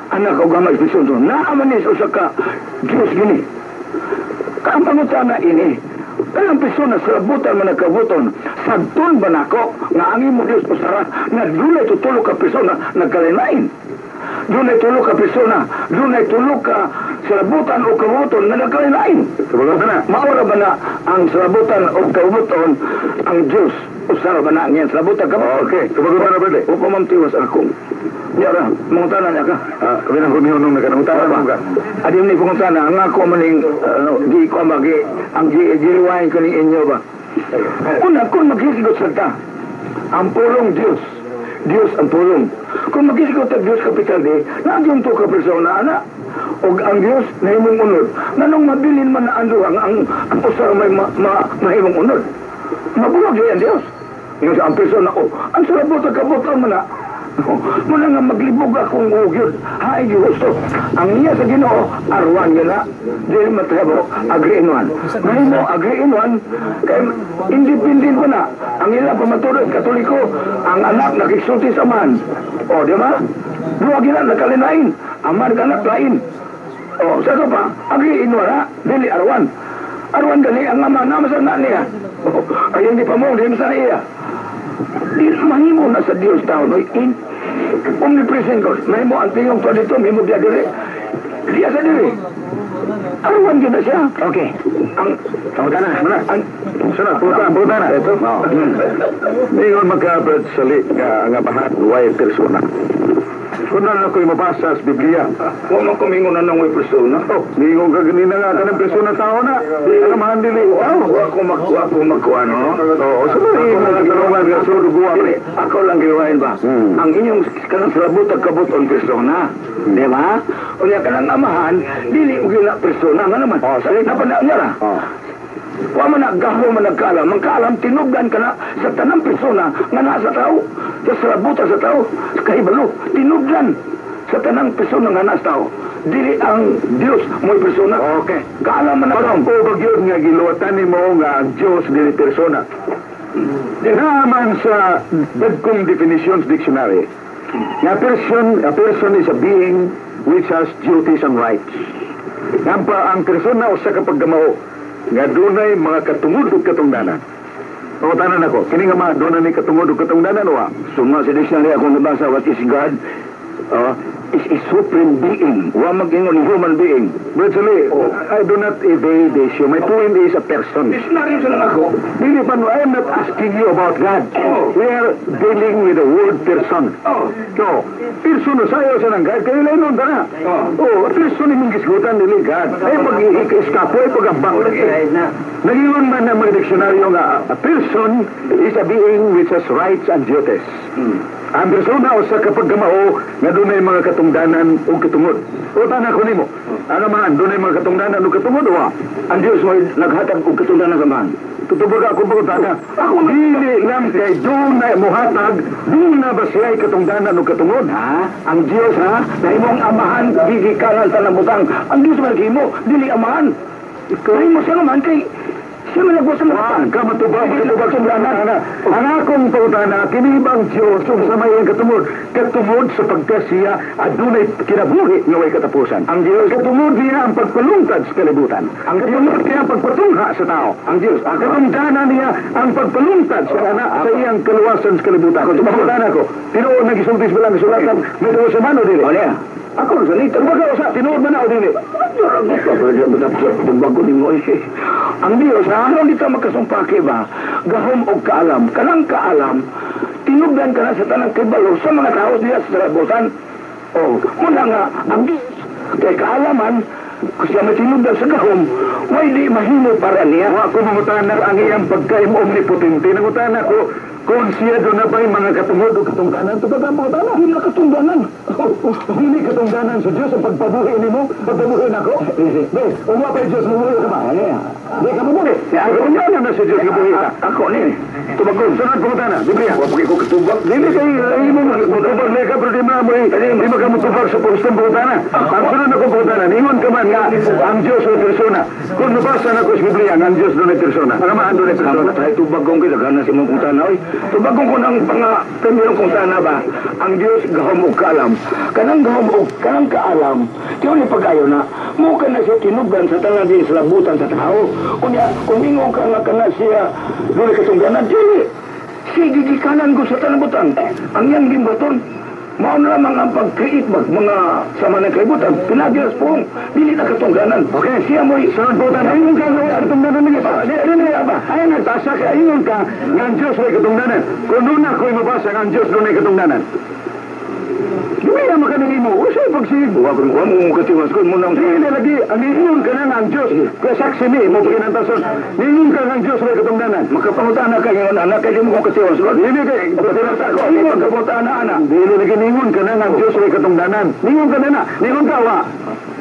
Anak og Ama, Espiritu Santo, naa man ni sa usa ka Dios gini. Kaang pangutana ini, kanang persona sa labutan man nagkabuton, sagton ba nako nga ang imong Dios usara nga dunay tutulo ka persona nagkalain-lain? Dunay tulo ka persona, dunay tulo ka salabutan o kabuton nga nagkalain-lain. Maura ba na ang salabutan o kabuton ang Diyos? Usara ba na ang iyang salabutan kabuton? Okay, tubagon na brother. O pamamtiwas akong. Yara, mangutana niya ka. Ah, kami nang kumihunong na ka. Nangutana mo ka. Adim ni pangutana, ang ako maning, ano, di ko magi, ang giliwain ko ning inyo ba? Una, kung maghisgot sa ta, ang pulong Diyos, Diyos ang pulong. Kung maghisgot ang Diyos capital D, naagyon to ka persona, ana. Og ang Diyos na imong unod, nganong mabilin man na ang duha, ang usa may mahimong unod. Mabuwag ang Diyos. Yung sa ang persona ko, ang sarabot ang kabutan man na, muna nga maglibog akong ugyod. Hay gusto. Ang niya sa Ginoo, arwan niya na. Dili matabo, agree in one. Mahimo, agree in one. Kay independent ko na. Ang ila pamatuod Katoliko, ang anak nakiksulti sa man. O, di ba? Duwa gina, nakalinain. Aman ka anak, lain. O, sa ito pa, agree in one, ha? Dili arwan. Arwan gali, ang ama, nama sa na niya. O, ay hindi pa mo, di sa iya. Di mahimo na sa Dios tao, no? In omnipresent God. Mahimo ang tingong to dito, mahimo diya dire. Diya sa dire. Arwan yun na siya. Okay. Ang Pangutana. Ang Sana, putana. Ito. Ningon magka-Brad Sali nga ang amahan way persona. Kung na ako'y mabasa sa Biblia, wa man kumingon na nang persona. Oh, ningon ka ganina nga kanang persona tao na. Ang amahan dili. Wa ko magkuan, no? Oo, sa mga imong katanungan nga sulod guwa. Dili, ako lang giwain ba? Ang inyong kanang salabot ag kabuton persona. Di ba? Unya kanang amahan, dili og na persona nga naman. Oh, sige. Napana niya ra. Oh. Wa man naggaho man nagkaalam, mangkaalam tinubdan ka na sa tanang persona nga naa sa tao, sa salabutan sa tao, sa kahibalo, tinubdan sa tanang persona nga naa sa tao. Dili ang Dios mo'y persona. Okay. Kaalam man na Pag yun nga giluwatan nimo nga ang Dios dili persona. Naman sa dagkong definitions dictionary, nga person, a person is a being which has duties and rights. Nga pa ang persona usa ka paggamao nga dunay mga katungod ug katungdanan. Pangutanan ako, kini nga mga dunay ni katungod ug katungdanan wa? Suma sa dictionary akong nabasa, what is God? Is a supreme being. Wa mag-ingon human being. Brad Sali, I do not evade the issue. My point is a person. Dictionary sa lang ako. Dili pa, I am not asking you about God. Oh. We are dealing with the word person. Oh. So, person sayo sa nang God, kaya lain nun na. Oh. Oh, person imong gisgutan dili God. Ay pag iskapo, ay pag-ambak. Nagingon man ang mga diksyonaryo nga, a person is a being which has rights and duties. Ang persona o sa kapaggamao nga dunay mga katungdanan o katungod. O tanan ko nimo. Ano man, dunay mga katungdanan o katungod wa? Ang Diyos mo naghatag og katungdanan sa man. Tutubog ako pangutana. Ako dili lang kay dunay mohatag, duna ba siya'y katungdanan o katungod? Ha? Ang Diyos ha, nahimong amahan gigikanan sa butang. Ang Diyos man himo, dili amahan. Nahimo siya naman kay siya man nagbuhat sa mga Wa butang. ka matubag, matubag sa pangutana. Ang akong pangutana, kini bang Diyos unsa may iyang katungod? Katungod sa pagkasiya adunay kinabuhi nga way katapusan. Ang Diyos, Katungod niya ang pagpalungtad sa kalibutan. Ang Diyos, Katungod niya ang pagpatungha sa tao. ang Diyos, ako. Katungdanan niya ang pagpalungtad sa anak sa iyang kaluwasan sa kalibutan. Ako, tubag. Pangutana ko, tinuod nagisultis ba lang kasulatan, may tuwa sa mano dili. O niya. Ako sa nito. Kumbaga usa, tinuod man na o dili? Bago ni mo eh. Ang Diyos, ha? Aron dito magkasumpaki ba? Gahom og kaalam. Kanang kaalam, tinugdan ka na sa tanang kibalo sa mga tao niya sa sarabutan. Oh, muna nga, ang Diyos, kay kaalaman, kung siya may tinugdan sa gahom, way di mahimo para niya. Wa ko mangutana ang iyang pagka-omnipotente. Nangutana ko, kung siya doon na ba'y mga katungod o katungdanan, tubag ang pangutana. Hindi na katungdanan. Hindi katungdanan sa Diyos ang pagpabuhi nimo, pagpabuhi nako. Di, ugwa pa Diyos, mabuhi ka ba? Di ka mabuhi. Ako na sa Diyos, mabuhi ka. Ako ni, tubagon. Sunod pangutana, Biblia. Wa ko katubag. Dili kay imo mutubag na ka, pero di mo di mo ka mutubag sa pustong pangutana. Ang sunod na kong pangutana, ningon ka man nga ang Diyos o persona. Kung nabasa na ko sa Biblia, ang Diyos doon ay persona. Ang Amahan doon ay persona. Tayo tubagong kayo, daghan na si mong pangutana. Oy, tubagong ko ng panga premierong pangutana ba? Ang Diyos gahom og kaalam. Kanang gahom og kanang kaalam, tiyon ni pag-ayo na, mo ka na siya tinubdan sa tanan din sa labutan sa tao. Unya, kung ingon ka nga kana siya, doon katungdanan, dili. Sige, gikanan ko sa tanang butang. Ang iyang gimbaton, mao na lamang ang pag-create mag mga sama ng kalibutan. Pinagilas po, dili na katungdanan. Okay. Siya mo'y Sunod pangutana, ingon ka nga katungdanan niya pa. Dili ba? Ay nagtasa ka, ingon ka nga ang Diyos ay katungdanan. Kung doon ako'y mabasa nga ang Diyos doon ay katungdanan. Dili na makaning imo. Usay pagsigig. Wa ko mo katiwas ko mo nang Dili lagi, ang ingon ka na nga ang Diyos. Kaya saksi ni, mo paginantason. Ningon ka nga ang Diyos ay katungdanan. Makapangutana ka ngayon anak kay di mo ko katiwas ko. Dili kay, Katiwas ako. Ingon ka pangutana ana. Dili lagi ningon ka na nga ang Diyos ay katungdanan. Ningon ka na na. Ningon ka, wa.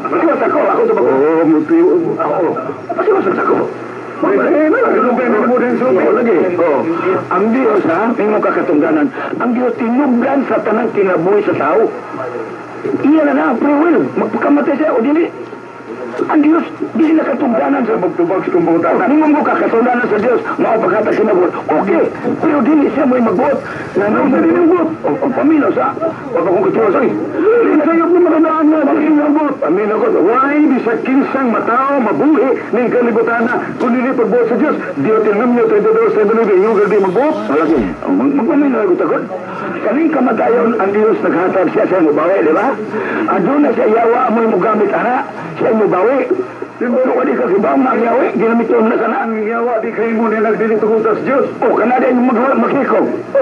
Katiwas ako, ako sa bago. Oo, muti. Ako. Katiwas ako. Eh, Lagi. Oh. Ang Diyos ha, ingon ka katungdanan. Ang Diyos tinubdan sa tanang kinabuhi sa tao. Iya na na, free will. Magpakamatay siya o dili. Ang Diyos, dili na katungdanan sa Magtubag sa kong pangutana. Ningon mo ka katungdanan sa Diyos, mao pagkatag kinabuhi. Okay, pero dili siya mo'y magbuot. Na sa dili magbuot. O paminaw sa, wag akong katiwas oy. Sayop na makanaan nga, dili magbuot. Paminaw ko. Why di sa kinsang matao mabuhi ning kalibutan na kung dili pagbuot sa Diyos? Deuteronomio 32:39, yung di magbuot. Malaki. Magpaminaw ko takot. Kaning kamatayon ang Diyos naghatag siya sa mubawi, di ba? Aduna siya yawa mo'y mugamit ana, siya mubawi. Pero wali ka kibaw na ang yawi, ginamiton na sana. Ang yawa di kay mo ni nagdili tugutan sa Diyos. O, kanada yung maghikog. O,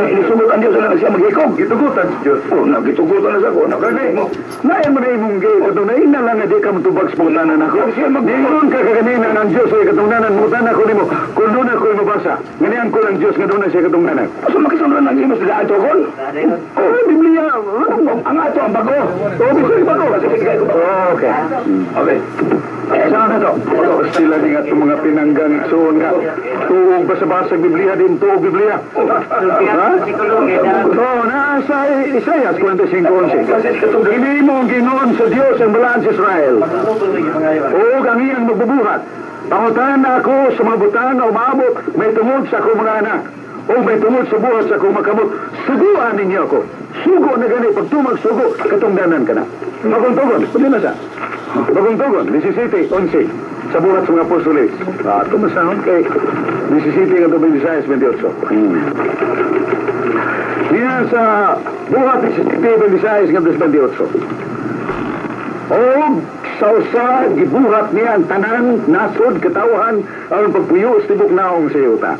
isugot ang Diyos na siya maghikog. Gitugutan sa Diyos. O, nagitugutan na sa ko. Gani, naay mo na imong gay katong na lang nga di ka mutubag sa pangutanan ako. Ningon ka kaganina ng Diyos ay katungdanan, mutana ko nimo. Kung doon ako'y mabasa, ganihan ko ng Diyos nga doon na siya katungdanan. So, makisunod ng imo sila ato kon? O, Biblia, Ang ato ang bago. O, bisag bago. Okay. Okay. Saan na to? Sila ni nga itong mga pinanggang igsoon nga. Tuog basa-basa Biblia din, tuog Biblia. Ha? Oo, nasa Isaias 45:11. Hindi mo ang ginoon sa Diyos ang balaan sa Israel. O ang iyang magbubuhat. Pangutan na ako sa mga butang na umaabot, may tungod sa akong mga anak. O may tungod sa buhat sa akong makamot. Suguan ninyo ako. Sugo na gani, pag tumag sugo, katungdanan ka na. Bagong tugon, pwede na siya. Bagong tugon, 17:11, sa buhat sa mga apostoles. Tumasahon kay 17 nga 26:28. Niya sa buhat 17:26 nga 28. O sa usa gibuhat niya ang tanan nasod katawhan aron pagpuyo sa tibok naong sa yuta.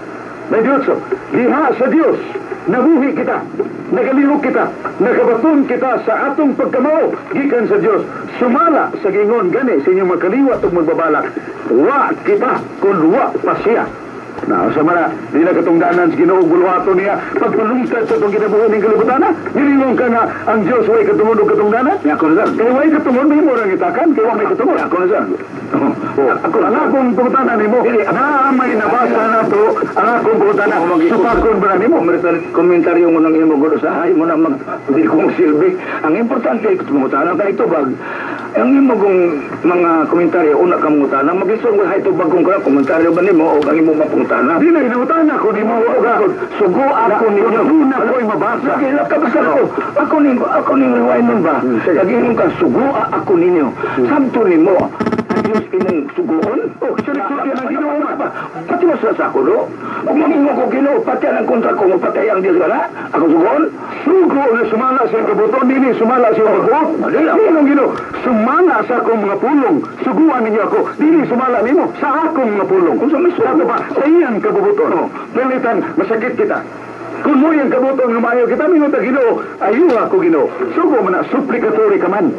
28, diha sa Dios nabuhi kita, nagalihok kita, nakabaton kita sa atong pagkamao gikan sa Dios. Sumala sa gingon gani sa inyong makaliwat ug magbabalak, wa kita kun wa pa siya. Na sa mana di na katungdanan sa Ginoo buluhaton niya pagpalungkad sa itong kinabuhi ning kalibutan. Nilingon ka nga ang Dios way katungod og katungdanan. Ako na sir. Kay way katungod mahimo ra ngitakan, kay wa may katungod. Ako na sir. Ako ang akong pangutana nimo. Na may nabasa na to ang akong pangutana. Supakon ba nimo? Komentaryo mo ng imo gulo sa hay mo na mag di kong silbi. Ang importante mangutana kay tubag. Ang imo kong mga komentaryo una ka mangutana maglisod mo hay tubag kung kana komentaryo ba nimo o ang imo mapangutana. Di na hinangutana ko nimo Sugo ako ninyo. Una ko'y mabasa. Lagi kabasa ko. Ako ning rewind nun ba? Lagi ka sugo ako ninyo. Sabto nimo. Diyos imong suguon? Oh, sa nagsulti ang Ginoo man. Pati mo sa ako, no? Kung mangingon ko Ginoo, pati ang kontra ko, patay ang Diyos ka ako suguon? Sugo na sumala sa iyang kabuton, dili sumala sa iyang pagbuot. Dili Ginoo, sumala sa akong mga pulong, suguan ninyo ako, dili sumala nimo sa akong mga pulong. Kung sa may Sato pa, sa iyang kabubuton. Pilitan, masakit kita. Kung mo iyang kabuton nga maayo kita, mingon ta Ginoo, ayuha ko Ginoo. Sugo man na, supplicatory ka man.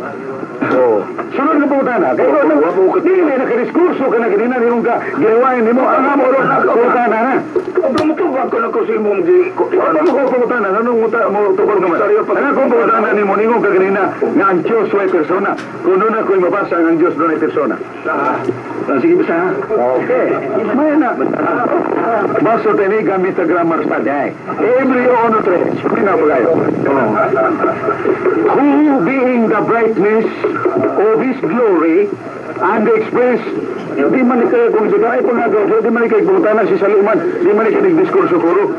Oh. Sunod nga pangutana, kay oh, dili na nakadiskurso ka na ganina niyong ka ginawain nimo ang amo ron pangutana na. Mutubag ko na ko sa imong di... Ano mo ko pangutana? Anong mo tubag naman? Ano kung pangutana nimo ningon ka ganina nga ang Diyos way persona? Kung doon ako'y mabasa ang Diyos doon ay persona. Sige, basta ha? Okay. Maya na. Baso tini gamit sa grammar study. Hebreo 1:3. Pina pa kayo. Oh. Who being the brightness of His glory and the express. Di man kayo kung di ay pangagaw, di man kayo pangutana si Saliman, di man kayo diskurso kuro.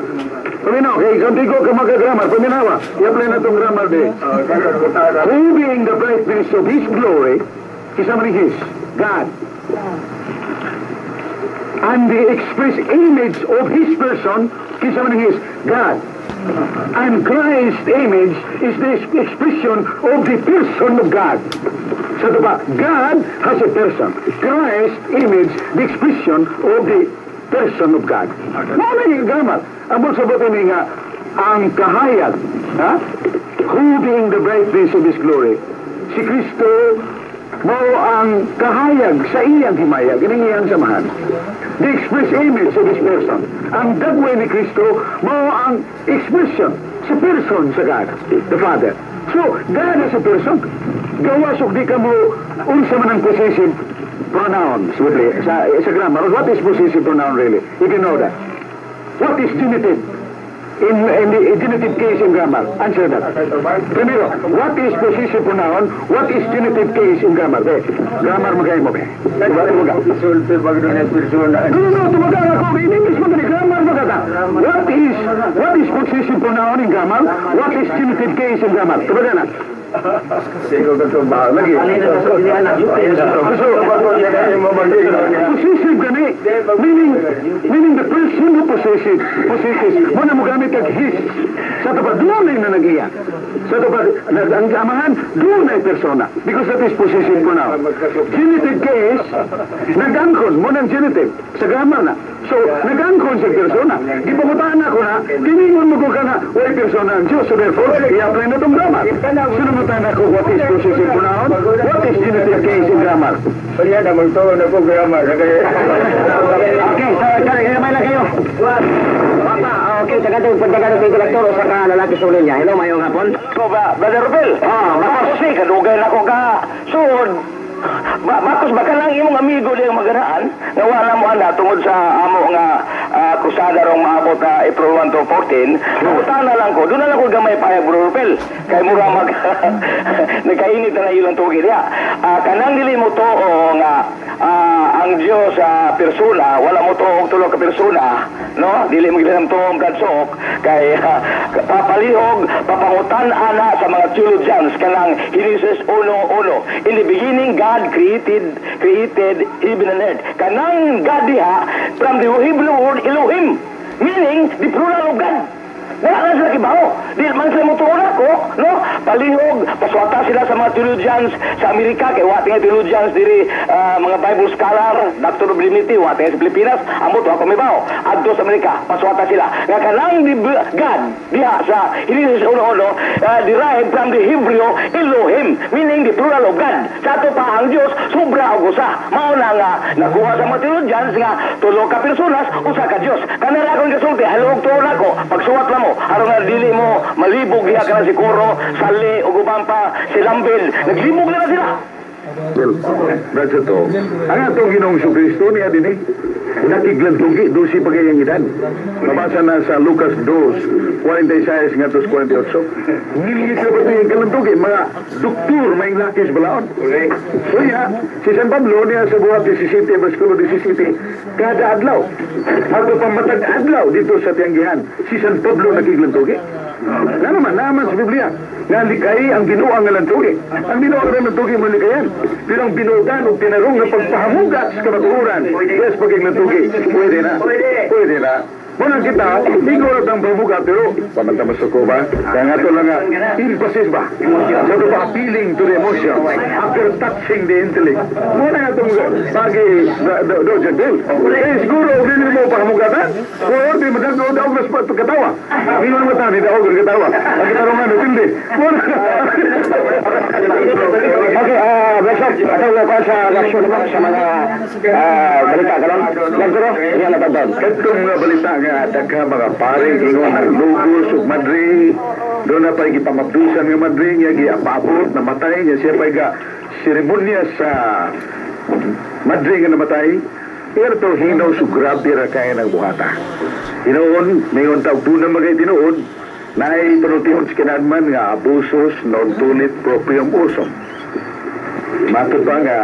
Paminaw, kay kung di ko ka magagrammar, paminawa. I-apply na itong grammar di. Who being the brightness of His glory, kinsa man His, God, and the express image of His person, kinsa man His, God. And Christ's image is the expression of the person of God. Sa ito pa, God has a person. Christ's image, the expression of the person of God. Mao na yung grammar. Ang sabot ini nga, ang kahayag, ha? Who being the brightness of His glory, si Kristo mao ang kahayag sa iyang himayag, ining iyang samahan. The express image of His person. Ang dagway ni Kristo mao ang expression sa person sa God, the Father. So, God is a person. Gawas og di ka mo unsa man ang possessive pronoun sa grammar. What is possessive pronoun really? If you know that. What is genitive? In the genitive case in grammar? Answer that. Primero, what is possessive pronoun? What is genitive case in grammar? Be, grammar magayon mo, be. Tumaga. Sulti pag doon ay persona. No, tumaga ako. In English mo gani, grammar magaga. What is possessive pronoun in grammar? What is genitive case in grammar? Tumaga na. Sigo ka to ba? Lagi. So, possessive gani. Meaning the person who possesses, possesses. Mo na mo gamit kag his. Sa ito pa, doon na nag-iya. Sa ito pa, ang amahan, doon ay persona. Because that is possessive pronoun. Genitive case, nag-angkon, mo ng genitive. Sa grammar na. So, nag-angkon sa persona. Gipangutaan ako na, tiningon mo ko ka na, way persona ang Diyos. So therefore, i-apply na itong grammar. Sinumutan ako, what is possessive pronoun? What is genitive case in grammar? Kaya na magtuon ako grammar. Okay, so, sorry, gamay lang kayo. Papa, okay, sa katong pagdagan ng direktor o sa ka lalaki sa linya. Hello, mayong hapon. Ko ba, Brother Rubel? Ah, Marcos ni, kadugay na ko ka. Suod. Marcos, baka lang imong amigo diyang magaraan nga wala mo ana tungod sa amo nga krusada rong maabot na April 1 to 14. Mangutana lang ko, doon na lang ko gamay payag, Brother Rubel. Kay mura mag nagkainit na ilang tugi diha. Kanang dili mo to nga ang Diyos sa persona, wala mo to og tulo ka persona, no? Dili mo gid to ang Brad kay papalihog papangutan ana sa mga theologians kanang Genesis 1:1. In the beginning God created heaven and earth. Kanang God diha from the Hebrew word Elohim, meaning the plural of God. Wala na sila kibaw. Di man sila motuon ako, no? Palihog, paswata sila sa mga theologians sa Amerika, kay wa tinga theologians diri mga Bible scholar, Dr. of Divinity, wa tinga sa Pilipinas, amo to ako mibaw. Adto sa Amerika, paswata sila. Nga kanang di God diha sa Genesis 1:1 derived from the Hebrew Elohim, meaning the plural of God. Sa ato pa ang Dios sobra og usa. Mao na nga nakuha sa mga theologians nga tulo ka personas, usa ka Dios. Kanang akong gasulti, halog tuon ako, pagsuwat na mo aron nga dili mo malibog diha kana si Kuro, Sali ug uban pa si Lambil. Naglibog na sila. Well, Brad Soto, ang atong Ginoong Kristo niya din eh, nakiglantugi, 12 pa kayang edad. Mabasa na sa Lucas 2, 46 ngadto 48. Ngilingit sa ba ito yung kalantugi, mga doktor, may lakis balaod. So ya, si San Pablo niya sa buhat 17, versikulo 17, kada adlaw, ato pa matag adlaw dito sa Tianggihan, si San Pablo nakiglantugi. Na naman, naman sa Biblia nga likay ang binuang nga lantugi. Ang binuang nga lantugi mo likayan. Pero ang binugan o tinarong nga pagpahamugat sa kamatuoran, yes, paging lantugi, pwede na. Pwede na. Muna kita, igorot ang pamuga, pero pamanta masuko ba? Kaya nga ito lang nga, emphasis ba? So ito ba, appealing to the emotion after touching the intellect. Muna nga itong pagi, do, Jagdel. Eh, siguro, hindi mo pahamugatan. O, di mo daog daog na sa pagkatawa. Mingon mo tani, daog na katawa. Ang katarungan, hindi. Muna. Okay, Bishop, ato nga kuan sa reaksyon mo sa mga balita karon. Nagturo, iya na ba? Katong nga balita nga dagha mga pare ingon naglugos ug madre, doon na pa'y gipamabdusan nga madre nga giapabot, namatay nga siya pa'y ga seremonya sa madre nga namatay. Pero to hinaw su grabe ra kaya ng buhata. Hinuon, mayon tawag doon na magay tinuod, naay panultihon sa kinadman nga abusos non tulit proprium usum. Matod ba nga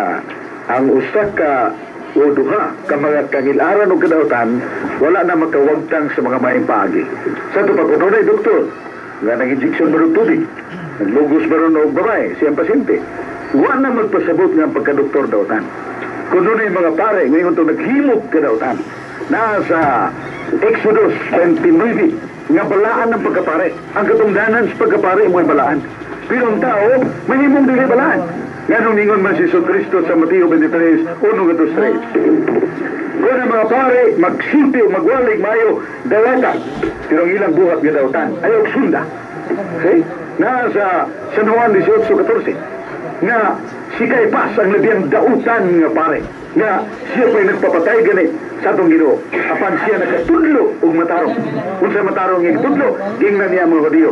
ang usa ka o duha ka mga kangilaran o kadautan wala na makawagtang sa mga maayong paagi. Sa ito pag unay doktor nga nag-injection ba og tubig, naglugos ba ron og babae siyang pasyente, wa na magpasabot nga ang pagkadoktor dautan. Kung dunay mga pare ngayon ito naghimog kadautan, nasa Exodus 29 nga balaan ng pagkapare. Ang katungdanan sa pagkapare mo ay balaan. Pero ang tao, mahimong dili balaan. Nganong ningon man si Jesu Cristo sa Mateo 23, 1 3. Kung ang mga pare, magsulti o magwalig mayo, dawata. Pero ang ilang buhat nga dautan, ayaw sunda. Okay? Nasa San Juan 18:14 nga si Caipas ang labiyang dautan nga pare nga siya pa'y nagpapatay gani sa atong Ginoo, apan siya nakatudlo og matarong. Unsa matarong nga gitudlo? Gingnan niya ang mga Hudiyo,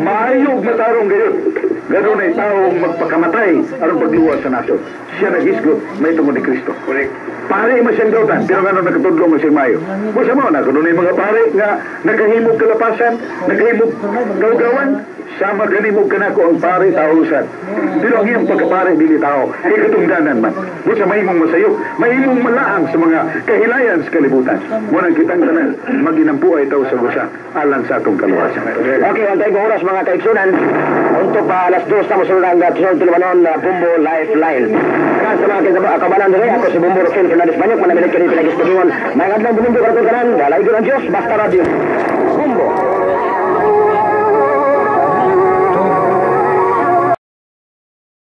maayo og matarong gayud ganoon ay taong magpakamatay aron pagluwas sa nasod. Siya naghisgot may tungod ni Kristo. Pare man siyang dautan, pero ngano nakatudlo man siyang maayo. Busa mo na kuno mga pare nga nakahimog kalapasan, nakahimog gawgawan, sama ganimo kanako ang pare tao sad. Pero ang iyang pagkapare dili tao, kay katungdanan man. Busa mahimong masayop, mahimong malaang sa mga kahilayan sa kalibutan. Muna kitang tanan maginampuay tao sa busa alang sa atong kaluwasan. Okay, antay ko oras, mga kaigsunan. Untuk pa alas 2 na mosunod ang sunod tulumanon na Bumbo Lifeline. Kaya sa mga kabanan diri, ako si Bumbo Rufin Fernandez Banyok, manamilit kini pinagis pagingon. May adlaw Domingo karon kanan, dalay ang Diyos, basta radio.